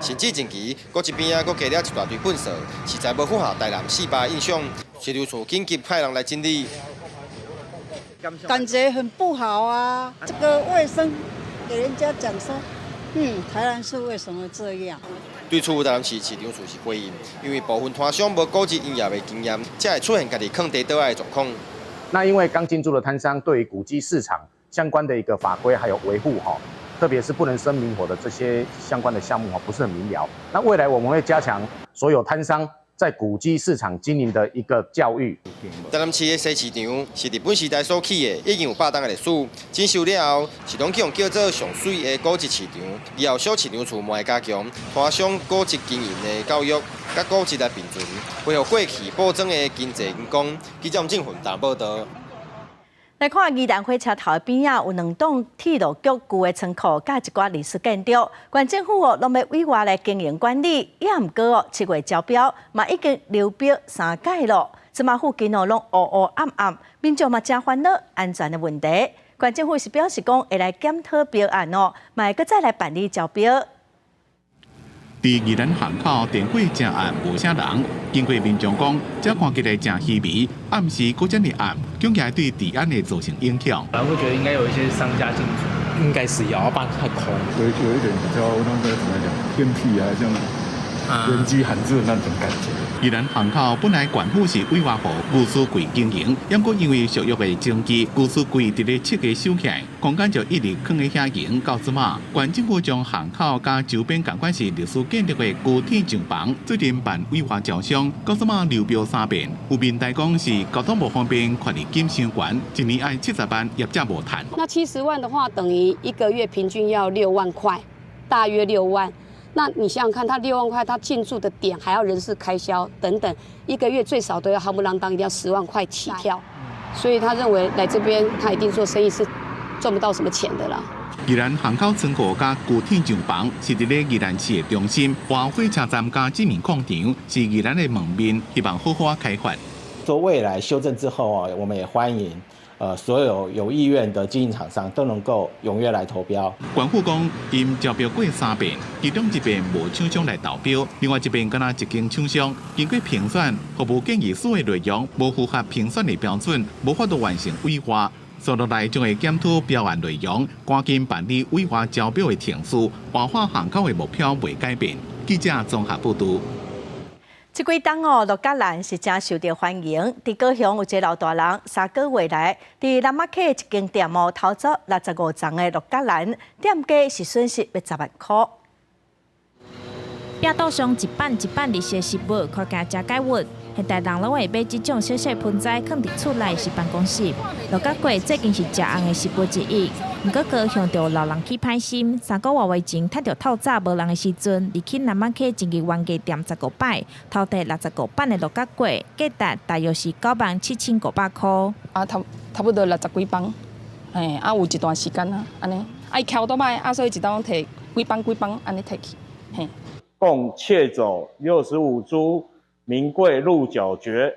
甚至近期古蹟邊仔閣加了一大堆糞埽，實在無符合台南四百印象。市場處緊急派人來整理，感覺很不好啊！這個衛生給人家講說，台南市為什麼這樣？對此，台南市市場處是回應，因為部分攤商無古蹟營業的經驗，才會出現家己囥茶桌仔的狀況。那因為剛進駐的攤商對於古蹟市場相關的一個法規還有維護哈，特別是不能生明火的這些相關的項目哈，不是很明了。那未來我們會加強所有攤商在古蹟市場經營的一個教育。台南市的西市場是日本時代所起的，已經有百冬的歷史。整修了後，市場叫叫做上媠的古蹟市場。以後小市場處嘛會加強攤商古蹟經營的教育，佮古蹟來並存，恢復過去寶藏的經濟榮光。記者吳正雲台報導。來看宜蘭火車頭邊仔有兩棟鐵路局舊的倉庫，佮一寡歷史建築，縣政府哦攏欲委外來經營管理，也毋過哦7月招標嘛已經流標3屆咯，這馬附近哦攏烏烏暗暗，民眾嘛誠煩惱安全的問題。縣政府是表示講會來檢討標案哦，嘛會閣再來辦理招標。佇宜蘭巷口電火誠暗，無啥人。經過民眾講，這看起來誠稀微，暗時閣遮爾暗，恐驚對治安會造成影響。我會覺得應該有一些商家進駐，應該是要，不然太空。有一點比較那個怎麼講，偏僻啊，像人跡罕至的那種感覺。宜蘭巷口本來縣府是委外予吳思貴經營，毋過因為續約的爭議，吳思貴佇咧設計收起來，空間就一直囥佇遐營到這馬。縣政府將巷口佮周邊仝款是歷史建築的高鐵上房，最近辦委外招商，到這馬流標3遍，有民代講是交通無方便，權利金傷懸，一年愛70萬，業者無趁。那70萬的話，等於一個月平均要6萬塊，大約6萬。那你想想看，他6萬塊，他進駐的點還要人事開銷等等，一個月最少都要夯不啷當，一定要10萬塊起跳。所以他認為來這邊，他一定做生意是賺不到什麼錢的啦。宜蘭巷口倉庫佮高鐵上房是佇咧宜蘭市的中心，活火車站佮志明礦場是宜蘭的門面，希望好好開發。做未來修正之後啊，我們也歡迎。所有有意願的經營廠商都能夠踴躍來投標。縣府講，𪜶招標過3遍，其中一遍無廠商來投標，另外一遍敢若一間廠商經過評選，服務建議書的內容無符合評選的標準，無法度完成委外。接落來將會檢討標案內容，趕緊辦理委外招標的程序，活化巷口的目標未改變。記者綜合報導。這幾冬哦，鹿角蘭是誠受著歡迎。佇高雄有一个老大人，3個月來，佇南仔溪一間店哦，偷走65叢的鹿角蘭，店家是損失欲10萬箍。壁桌上一板一板綠色食物，看起來誠解鬱。現代人攏會買這種小小盆栽，囥佇厝內是辦公室。鹿角果最近是誠紅的食物之一。毋過高雄就有老人起歹心，3個外月前趁著透早無人的時陣，入去南仔溪一間玩具店15擺，偷提65板的鹿角果，價值大約是9萬7500箍。啊，差不多60幾磅，嘿，啊有一段時間啊，按呢，啊伊徛倒擺，啊所以一當提幾磅幾磅按呢提去，嘿。共竊走65株名貴鹿角蕨，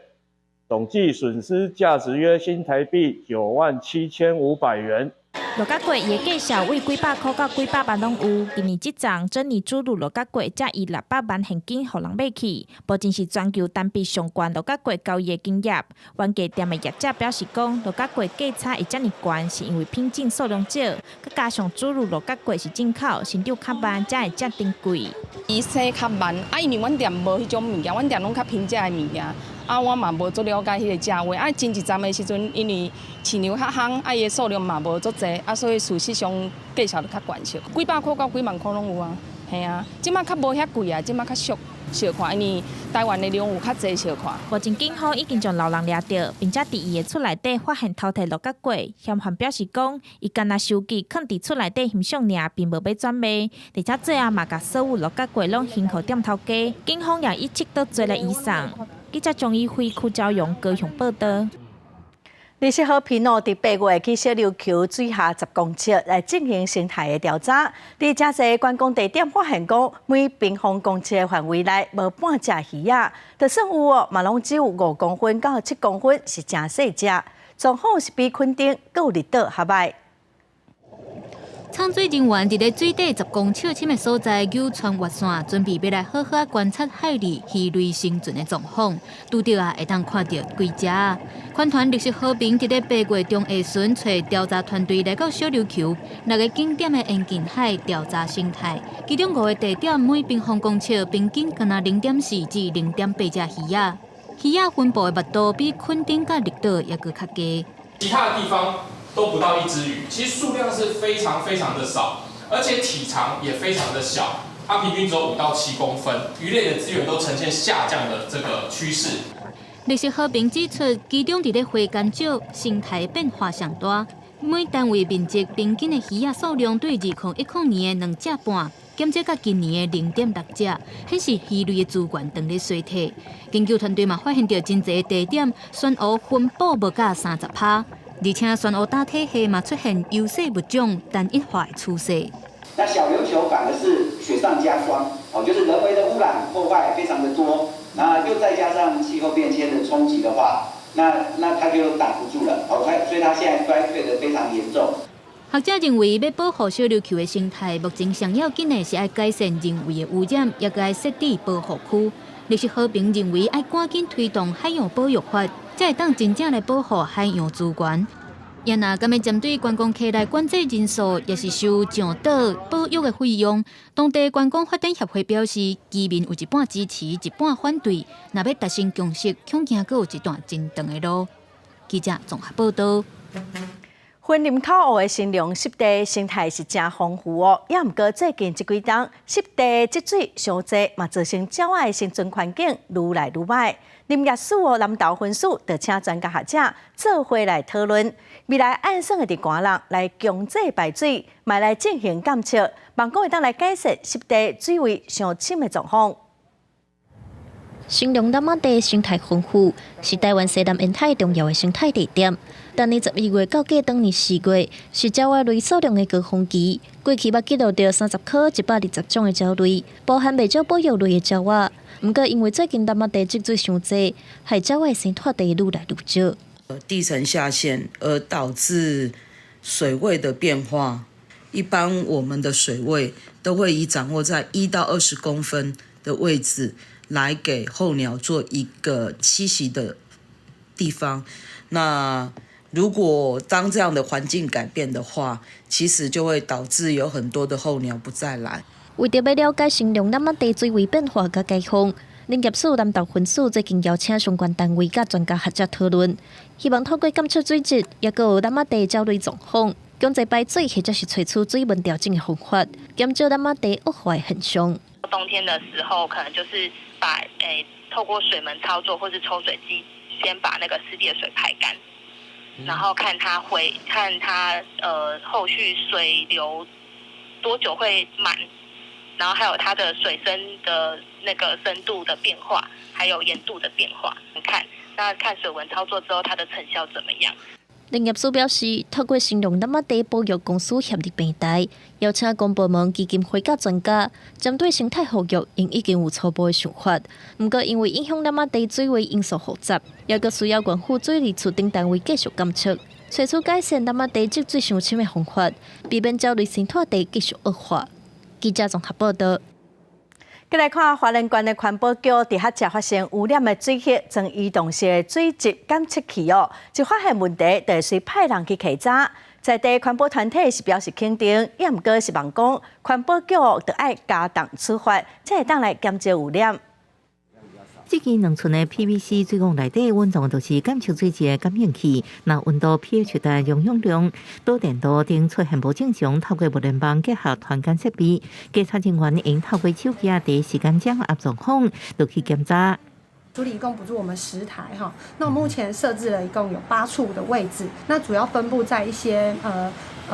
總計損失價值約新台幣9萬7500元。蘆角粿伊的价數為幾百箍到幾百萬攏有。今年這叢珍妮豬乳蘆角粿才以600萬現金予人買去，目前是全球單筆上懸蘆角粿交易的經驗。原價店的業者表示講，蘆角粿價差會遮爾懸，是因為品種數量少，閣加上豬乳蘆角粿是進口，生長較慢，才會遮珍貴。伊生較慢，啊，因為阮店無彼種物件，阮店攏較平價的物件，啊，我嘛無足了解彼个價位。啊，前一站的時陣，因為市場較夯，啊，伊的數量嘛無足濟，啊，所以事實上價數就較懸少，幾百箍到幾萬箍攏有啊，嘿啊，這馬較無遐貴啊，這馬較俗小可，因為台灣的量有較濟小可。目前警方已經將老人掠著，並且佇伊的厝內底發現偷提蘆角粿。嫌犯表示講，伊干焦手機囥佇厝內底翕相爾，並無欲轉賣。而且最後嘛，共所有蘆角粿攏還予店頭家。警方也一直都追來移送。記者張以輝、邱昭陽高雄報道。綠色和平哦，佇8月去小琉球水下10公尺來進行生態的調查。佇誠濟觀光地點發現講，每平方公尺的範圍內無半隻魚仔，就算有哦，嘛攏只有5公分到7公分，是誠細隻。狀況是比墾丁閣有綠島較䆀。藏水人員佇咧水底10公尺深的所在，搝穿越線，準備欲來好好觀察海裡魚類生存的狀況。拄著啊，會當看著幾隻。環團綠色和平佇咧8月中下旬，揣調查團隊來到小琉球六个景點的沿近海調查生態。其中五个地點每平方公尺平均干焦0.4至0.8隻魚仔。魚仔分布的密度比墾丁佮綠島猶閣較低。其他的地方都不到一隻魚，其實數量是非常非常的少，而且體長也非常的小，它平均只有5到7公分，魚類的資源都呈現下降的這個趨勢。綠色和平指出，其中佇咧花干石生態變化上大，每單位面積平均的魚仔數量對2010年的2隻半，減少到今年的0.6隻，顯示魚類的資源正咧衰退。研究團隊嘛發現著真濟地點珊瑚分布無夠30%。而且珊瑚礁體系嘛出現優勢物種單一化的趨勢。那小琉球反而是雪上加霜，哦，就是人為的污染破壞非常的多，那又再加上氣候變遷的衝擊的話，那它就擋不住了，哦，它所以它現在衰退得非常嚴重。學者認為，欲保護小琉球的生態，目前上要緊的是愛改善人為的污染，也閣愛設置保護區。綠色和平認為，愛趕緊推動海洋保育法，才會當真正來保護海洋資源。也若敢欲針對觀光客來管制人數，抑是收上島保育的費用，當地觀光發展協會表示，居民有一半支持，一半反對。若欲達成共識，恐驚閣有一段真長的路。記者綜合報道。雲林口湖的興隆濕地生態是誠豐富哦，也毋過最近這幾冬濕地積水傷濟，嘛造成鳥仔的生存環境愈來愈䆀。林業署哦南投分署就請專家學者做伙來討論，未來按算會佇寒櫳來強制排水，嘛來進行監測，望講會當來改善濕地水位傷深的狀況。興隆湳仔地生態豐富，是台灣西南沿海重要的生態地點。逐年12月到過當年4月，是鳥仔類數量的高峰期。過去捌記錄著30科120種的鳥類，包含袂少保育類的鳥仔。毋過因為最近湳仔地積水傷濟，害鳥仔生活地愈來愈少。地層下陷而導致水位的變化，一般我們的水位都會以掌握在1到20公分的位置，來給候鳥做一個棲息的地方。那如果當這樣的環境改變的話，其實就會導致有很多的候鳥不再來。為著欲了解興隆湳仔地水位變化佮解放，林業署南投分署最近邀請相關單位佮專家學者討論，希望透過監測水質，抑閣有湳仔地鳥類狀況，強制排水或者是採取水溫調整的方法，減少湳仔地惡化的現象。冬天的時候，可能就是把透過水門操作或是抽水機，先把那個濕地的水排乾，然後看它會看它後續水流多久會滿，然後還有它的水深的那個深度的變化，還有鹽度的變化，你看那看水文操作之後，它的成效怎麼樣？林業署表示，透過新隆湳仔地保育公私協力平台，邀請公部門、基金會佮專家，針對生態復育，𪜶已經有初步的想法。毋過因為影響湳仔地水位因素複雜，猶閣需要縣府水利處等單位繼續監測，揣出改善湳仔地積水傷深的方法，避免鳥類生態地繼續惡化。記者綜合報道。閣來看花蓮縣的環保局佇遐才發生污染的水域，裝移動式的水質檢測器哦，一發現問題，就會隨派人去稽查。在地環保團體是表示肯定，也毋過希望講環保局著愛加重處罰，才會當來減少污染。這支2寸的 PVC 水管內底穩裝就是檢測水質的感應器，若溫度、pH 值、溶氧量、導電度等出現無正常，透過物聯網結合傳感設備，稽查人員會透過手機啊，第一時間掌握狀況，就去檢查。署裡一共補助我們10台哈，那我目前設置了一共有8處的位置，那主要分布在一些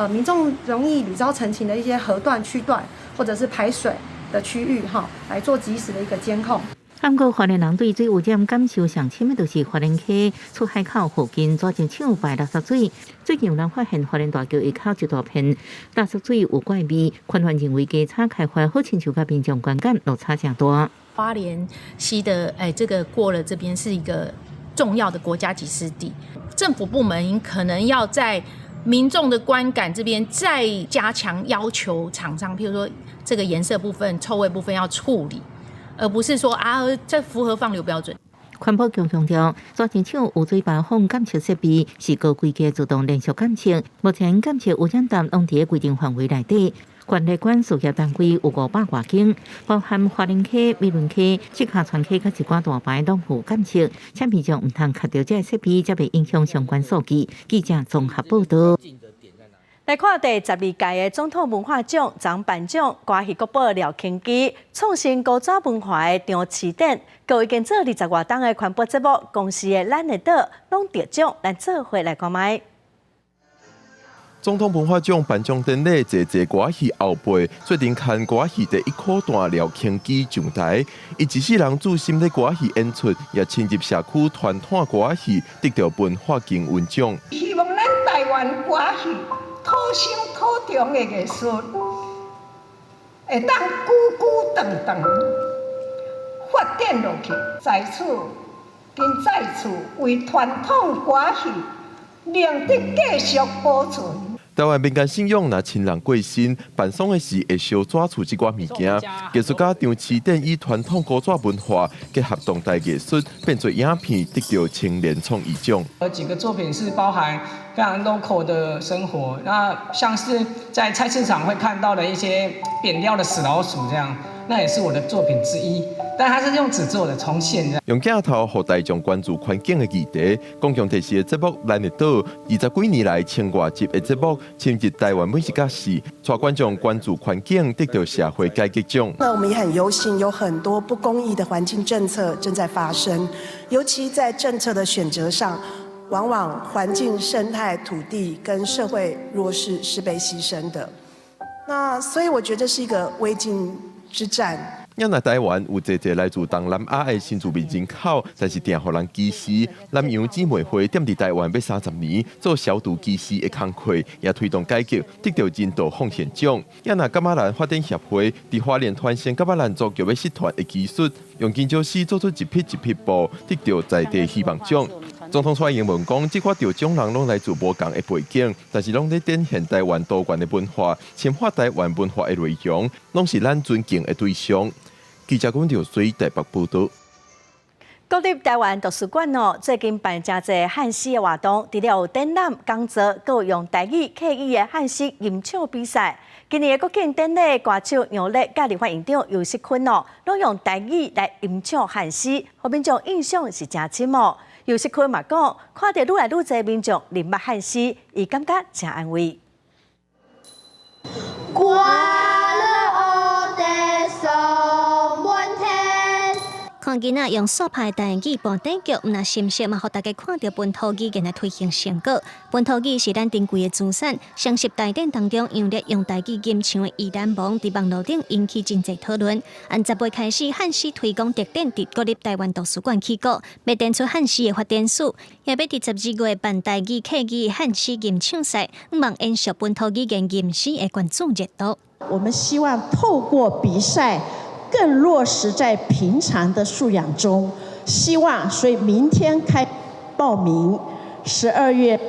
民眾容易屢遭陳情的一些河段區段，或者是排水的區域哈，來做即時的一個監控。毋過，花蓮人對水污染感受上深的，就是花蓮溪出海口附近紙漿廠排垃圾水。最近有人發現花蓮大橋下口一大片垃圾水有怪味，官員認為稽查開罰好親像佮民眾觀感落差誠大。花蓮溪的這個過了這邊是一個重要的國家級濕地，政府部門可能要在民眾的觀感這邊再加強要求廠商，譬如說這個顏色部分、臭味部分要處理。而不是說啊，這符合放流標準。環保局強調，紙漿廠污水排放監測設備是高規格自動連續監測，目前監測污染值攏佇規定範圍內底。管理管事業單位有500外間，包含花蓮溪、美崙溪、赤坭川溪佮一寡大牌攏有監測，請民眾毋通磕著這个設備，才袂影響相關數據。記者綜合報道。來看第12屆的總統文化獎，昨頒獎，歌戲國寶廖慶基創新古早文化的張市典，閣有已經做20外冬的寬播節目，公視的咱的島攏得獎，咱做伙來看覓。總統文化獎頒獎典禮，濟濟歌戲後輩做陣牽歌戲第一苦旦廖慶基上台，伊一世人注心咧歌戲演出，也深入社區傳統歌戲，得著文化金韻獎。希望咱台灣歌戲土生土長的藝術，會當久久長長發展落去，在此跟再次為傳統歌戲能得繼續保存。台灣民間信仰若親人過身，辦喪的時會燒紙厝這寡物件。藝術家張市典以傳統古早文化結合當代藝術，變做影片，得著青年創意獎。有幾個作品是包含非常 local 的生活，那像是在菜市場會看到的一些扁掉的死老鼠這樣，那也是我的作品之一。但它是用紙做的重現這樣。用鏡頭予大眾關注環境的議題，公共電視的節目《咱的島》，20幾年來1000外集的節目，深入台灣每一個市，帶觀眾關注環境，得到社會改革獎。那我們也很憂心，有很多不公義的環境政策正在發生，尤其在政策的選擇上，往往環境、生態、土地跟社會弱勢是被犧牲的。那所以我覺得這是一個未竟之戰。咱台灣有濟濟來自東南亞的新住民人口，但是定予人歧視。南洋姊妹會踮佇台灣欲30年做消除歧視的工課，也推動改革，得著人道奉獻獎。也若噶瑪蘭發展協會佇花蓮傳承噶瑪蘭族玉米團的技術，用金蕉絲做出一匹一匹布，得著在地希望獎。總統蔡英文講，這款得獎人攏來自無仝的背景，但是攏咧展現台灣多元的文化，深化台灣文化的內容，攏是咱尊敬的對象。記者阮條水台北報道。國立臺灣圖書館哦，最近辦誠濟漢詩的活動，除了有展覽講座，閣有用台語、客語的漢詩吟唱比賽。今年的國慶典禮，歌手楊烈佮立法院長游錫堃哦，攏用台語來吟唱漢詩，予民眾印象是誠深哦。游錫堃嘛講，看著愈來愈濟民眾認捌漢詩，伊感覺誠安慰。歌樂黑地送滿天。看囡仔用煞拍台語播短劇，毋但心適嘛，予大家看著本土語言的推行成果。本土語是咱珍貴的資產。雙十大典當中，楊烈用台語吟唱的《意難忘》佇網路頂引起真濟討論。按10月開始，漢詩推廣特展佇國立臺灣圖書館起鼓，欲展出漢詩的發展史，也欲佇12月辦台語客語漢詩吟唱賽，向望延續本土語言吟詩的關注熱度。我們希望透過比賽，更落實在平常的素養中。希望，所以明天開報名，12月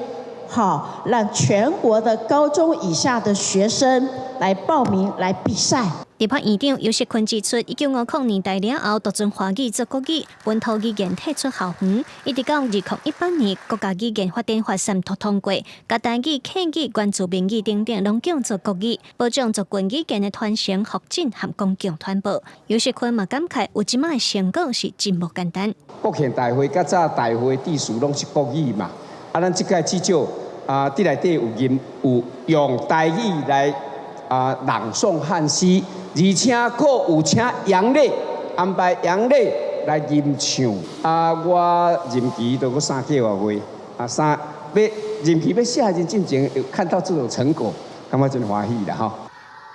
號，讓全國的高中以下的學生來報名來比賽。立法院長游錫堃指出，1950年代了後，獨尊華語做國語，本土語言退出校園，一直到2018年，國家語言發展法三讀通過，共台語、客語、原住民語等等攏叫做國語，保障族群語言的傳承、發展和公共傳播。游錫堃嘛感慨，有這擺的成果是真無簡單。國慶大會較早大會致辭攏是國語嘛，啊，咱這屆至少啊，佇內底有吟有用台語來啊朗誦漢詩。而且閣有請楊烈安排楊烈來吟唱。啊，我任期都閣3個外月，啊三欲任期欲卸任進前，有看到這種成果，感覺真歡喜啦吼。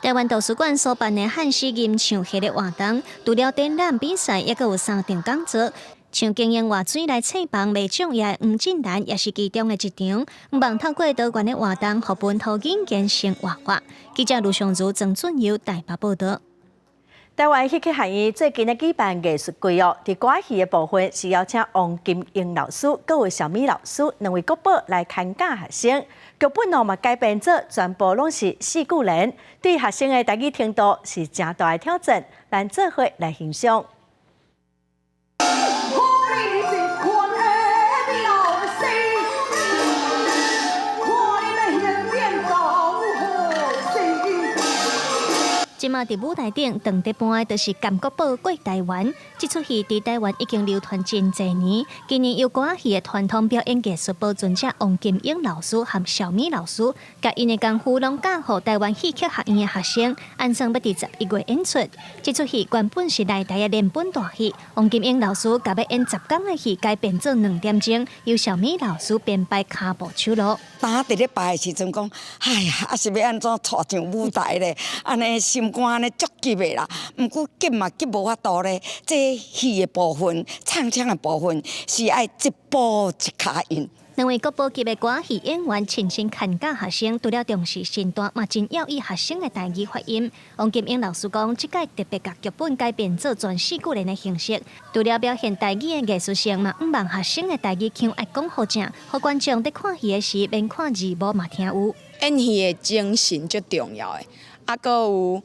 臺灣圖書館所辦的漢詩吟唱系列活動，除了展覽比賽，抑閣有三場講座。像經營活水來冊房賣粽葉的黃振蘭，也是其中的一場。向望透過多元的活動，予本土語言生活化。記者盧尚如、曾俊佑台北報導。臺灣戲曲學院最近咧舉辦藝術季哦，佇歌戲的部分是邀請王金英老師、閣有小米老師兩位國寶來牽教學生。劇本哦嘛改編做全部攏是四句聯，對學生的台語程度是誠大的挑戰。咱做伙來欣賞。這馬佇舞台頂，當佇搬的就是甘國寶過臺灣。這齣戲佇臺灣已經流傳真濟年。今年由歌仔戲的傳統表演藝術保存者王金英老師和小米老師，共𪜶的功夫攏教予臺灣戲曲學院的學生，按算欲佇11月演出。這齣戲原本是內台的連本大戲，王金英老師共欲演10工的戲改編做2點鐘，由小米老師編排跤步手路。當佇咧排的時陣講，哎呀，啊是欲按怎𤆬上舞台咧？按呢心肝按呢足急的啦。毋過急嘛急無法度咧。這戲的部分、唱腔的部分是愛一步一跤印。兩位國寶級的歌戲演員親身牽教學生，除了重視身段，嘛真要意學生的台語發音。王金英老師講，這屆特別共劇本改編做全四句聯的形式，除了表現台語的藝術性，嘛向望學生的台語腔愛講好正，予觀眾佇看戲的時，免看字幕嘛聽有。演戲的精神足重要的，啊，閣有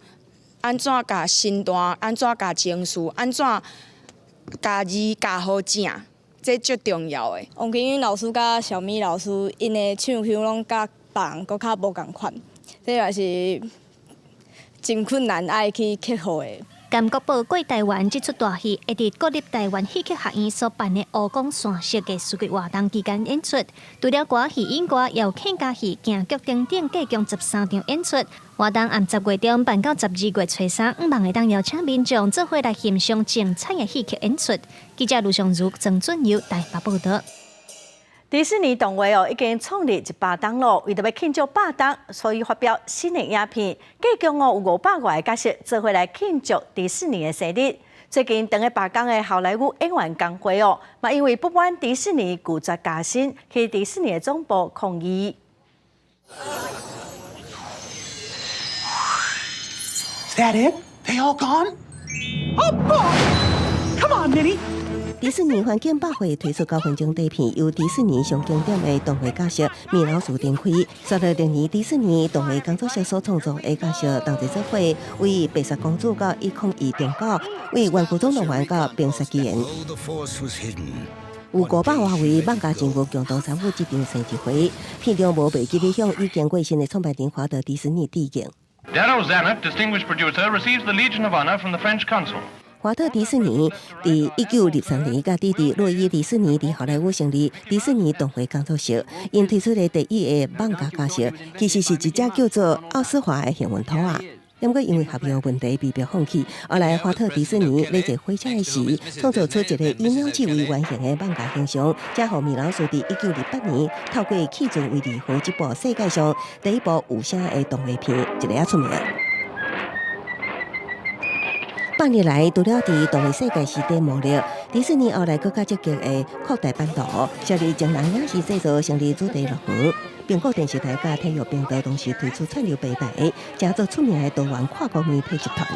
按怎共身段，按怎共情緒，按怎共字教好正。這足重要的。王金英老師佮小米老師，𪜶的唱腔攏佮別人閣較無仝款，這也是真困難愛去克服的。甘國寶過臺灣這齣大戲，會佇國立臺灣戲曲學院所辦的湖光山色藝術節活動期間演出。除了歌戲以外，也有客家戲、京劇等等，計共13場演出。活動按10月中辦到12月初三，向望會當邀請民眾做伙來欣賞精彩的戲曲演出。記者盧尚如、曾俊佑台北報導。迪士尼動畫哦已經創立100冬咯，為著欲慶祝百冬，所以發表新的影片，計共哦有500外个角色做伙來慶祝迪士尼的生日。最近當咧罷工的好萊塢演員工會哦，嘛因為不滿迪士尼拒絕加薪，去迪士尼的總部抗議。 Is that it? They all gone? Oh boy! Come on, Minnie! 迪士尼環境百貨推出9分鐘短片，由迪士尼上經典的動畫角色米老鼠展開。煞落歷年迪士尼動畫工作室所創作的角色同齊做伙，為白雪公主到1019，為玩具總動員到冰雪奇緣。有500外位漫畫人物共同參與這場生日會，片中無袂記得向已經過身的創辦人華特迪士尼致敬。 Darryl Zanuck, distinguished producer, receives the Legion of Honor from the French consul. 華特迪士尼佇1963年，佮弟弟洛伊迪士尼佇好萊塢成立迪士尼動畫工作室，𪜶推出的第一个漫畫角色，其實是一隻叫做奧斯華的幸運兔仔。毋過因為合約問題被迫放棄。後來華特迪士尼咧坐火車的時，創造出一個以鳥鼠為原型的漫畫形象，才予米老鼠佇1928年透過氣象維利號這部世界上第一部有聲的動畫片，一下仔出名。百年來，除了佇動畫世界時代魔力，迪士尼後來閣較積極的擴大版圖，設立情人影視製作成立主題樂園。蘋果電視台佮體育頻道同時推出串流平台，成做出名的多元跨國媒體集團。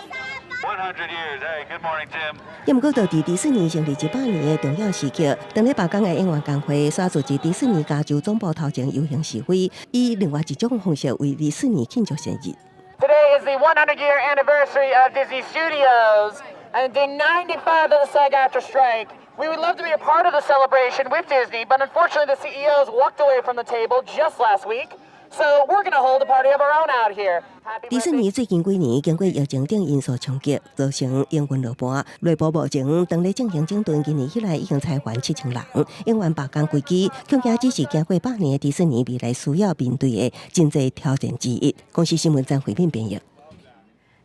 也毋過，就佇迪士尼成立100年的重要時刻，當咧罷工的演員工會煞組織迪士尼加州總部頭前遊行示威，以另外一種方式為迪士尼慶祝生日。 Today is the 100 year anniversary of Disney Studios and day 95 of the SAG-AFTRA strike. We would love to be a part of the celebration with Disney, but unfortunately the CEOs walked away from the table just last week. So we're going to hold a party of our own out here. 迪士尼最近幾年經過疫情等因素衝擊，造成營運落盤。內部目前當咧進行整頓，今年以來已經裁員7000人。演員罷工危機，恐驚只是經過百年的迪士尼未來需要面對的真濟挑戰之一。公視新聞張惠敏編譯。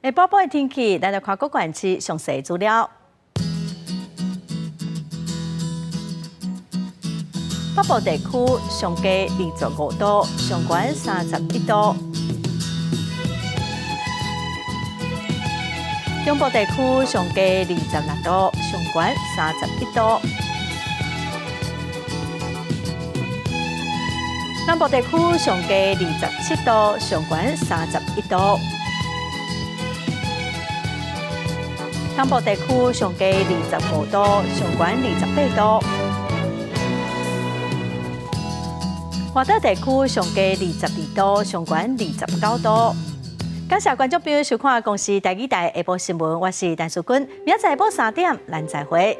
下晡晡的天氣，咱來看各縣市詳細資料。北部地區上低25度，上懸31度；中部地區上低26度，上懸31度；南部地區上低27度，上懸31度；東部地區上低25度，上懸28度。外島地區上低22度，上懸29度。感謝觀眾朋友收看公視台語台下晡新聞，我是陳淑君，明仔載下晡3點，咱再會。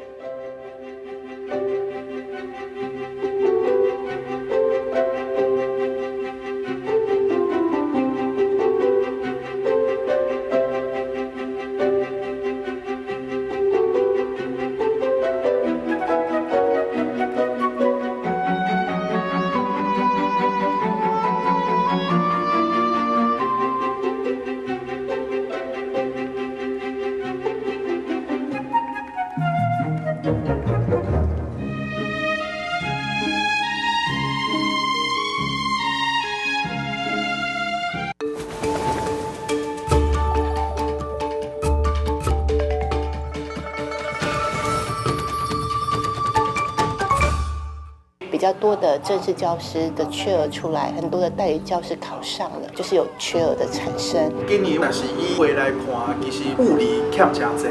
比較多的正式教師的缺額出來，很多的代理教師考上了，就是有缺額的產生。今年若是以話來看，其實物理欠誠濟。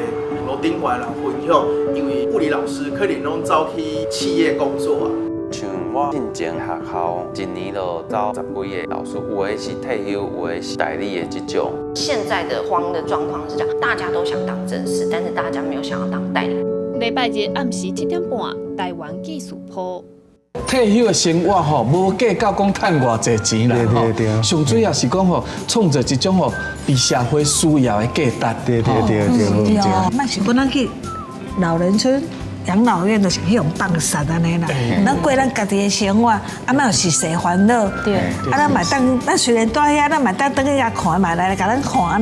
路頂懸人分享，因為物理老師可能攏走去企業工作啊。像我進前學校一年就走十幾个老師，有的是退休，有的是代理的這種。現在的荒的狀況是這樣，大家都想當正式，但是大家沒有想要當代理。禮拜日暗時7點半，台灣技術鋪。退休的生活吼，無計較講趁偌濟錢啦吼，上主要是講吼，創造一種吼，佇社會需要的價值。對對對對對。莫想講咱去老人村、養老院，就是彼種放殺按呢啦。咱過咱家己的生活，啊，莫有時勢煩惱。對。啊，咱嘛當，咱雖然蹛遐，咱嘛當轉去遐看，嘛來共咱看按呢。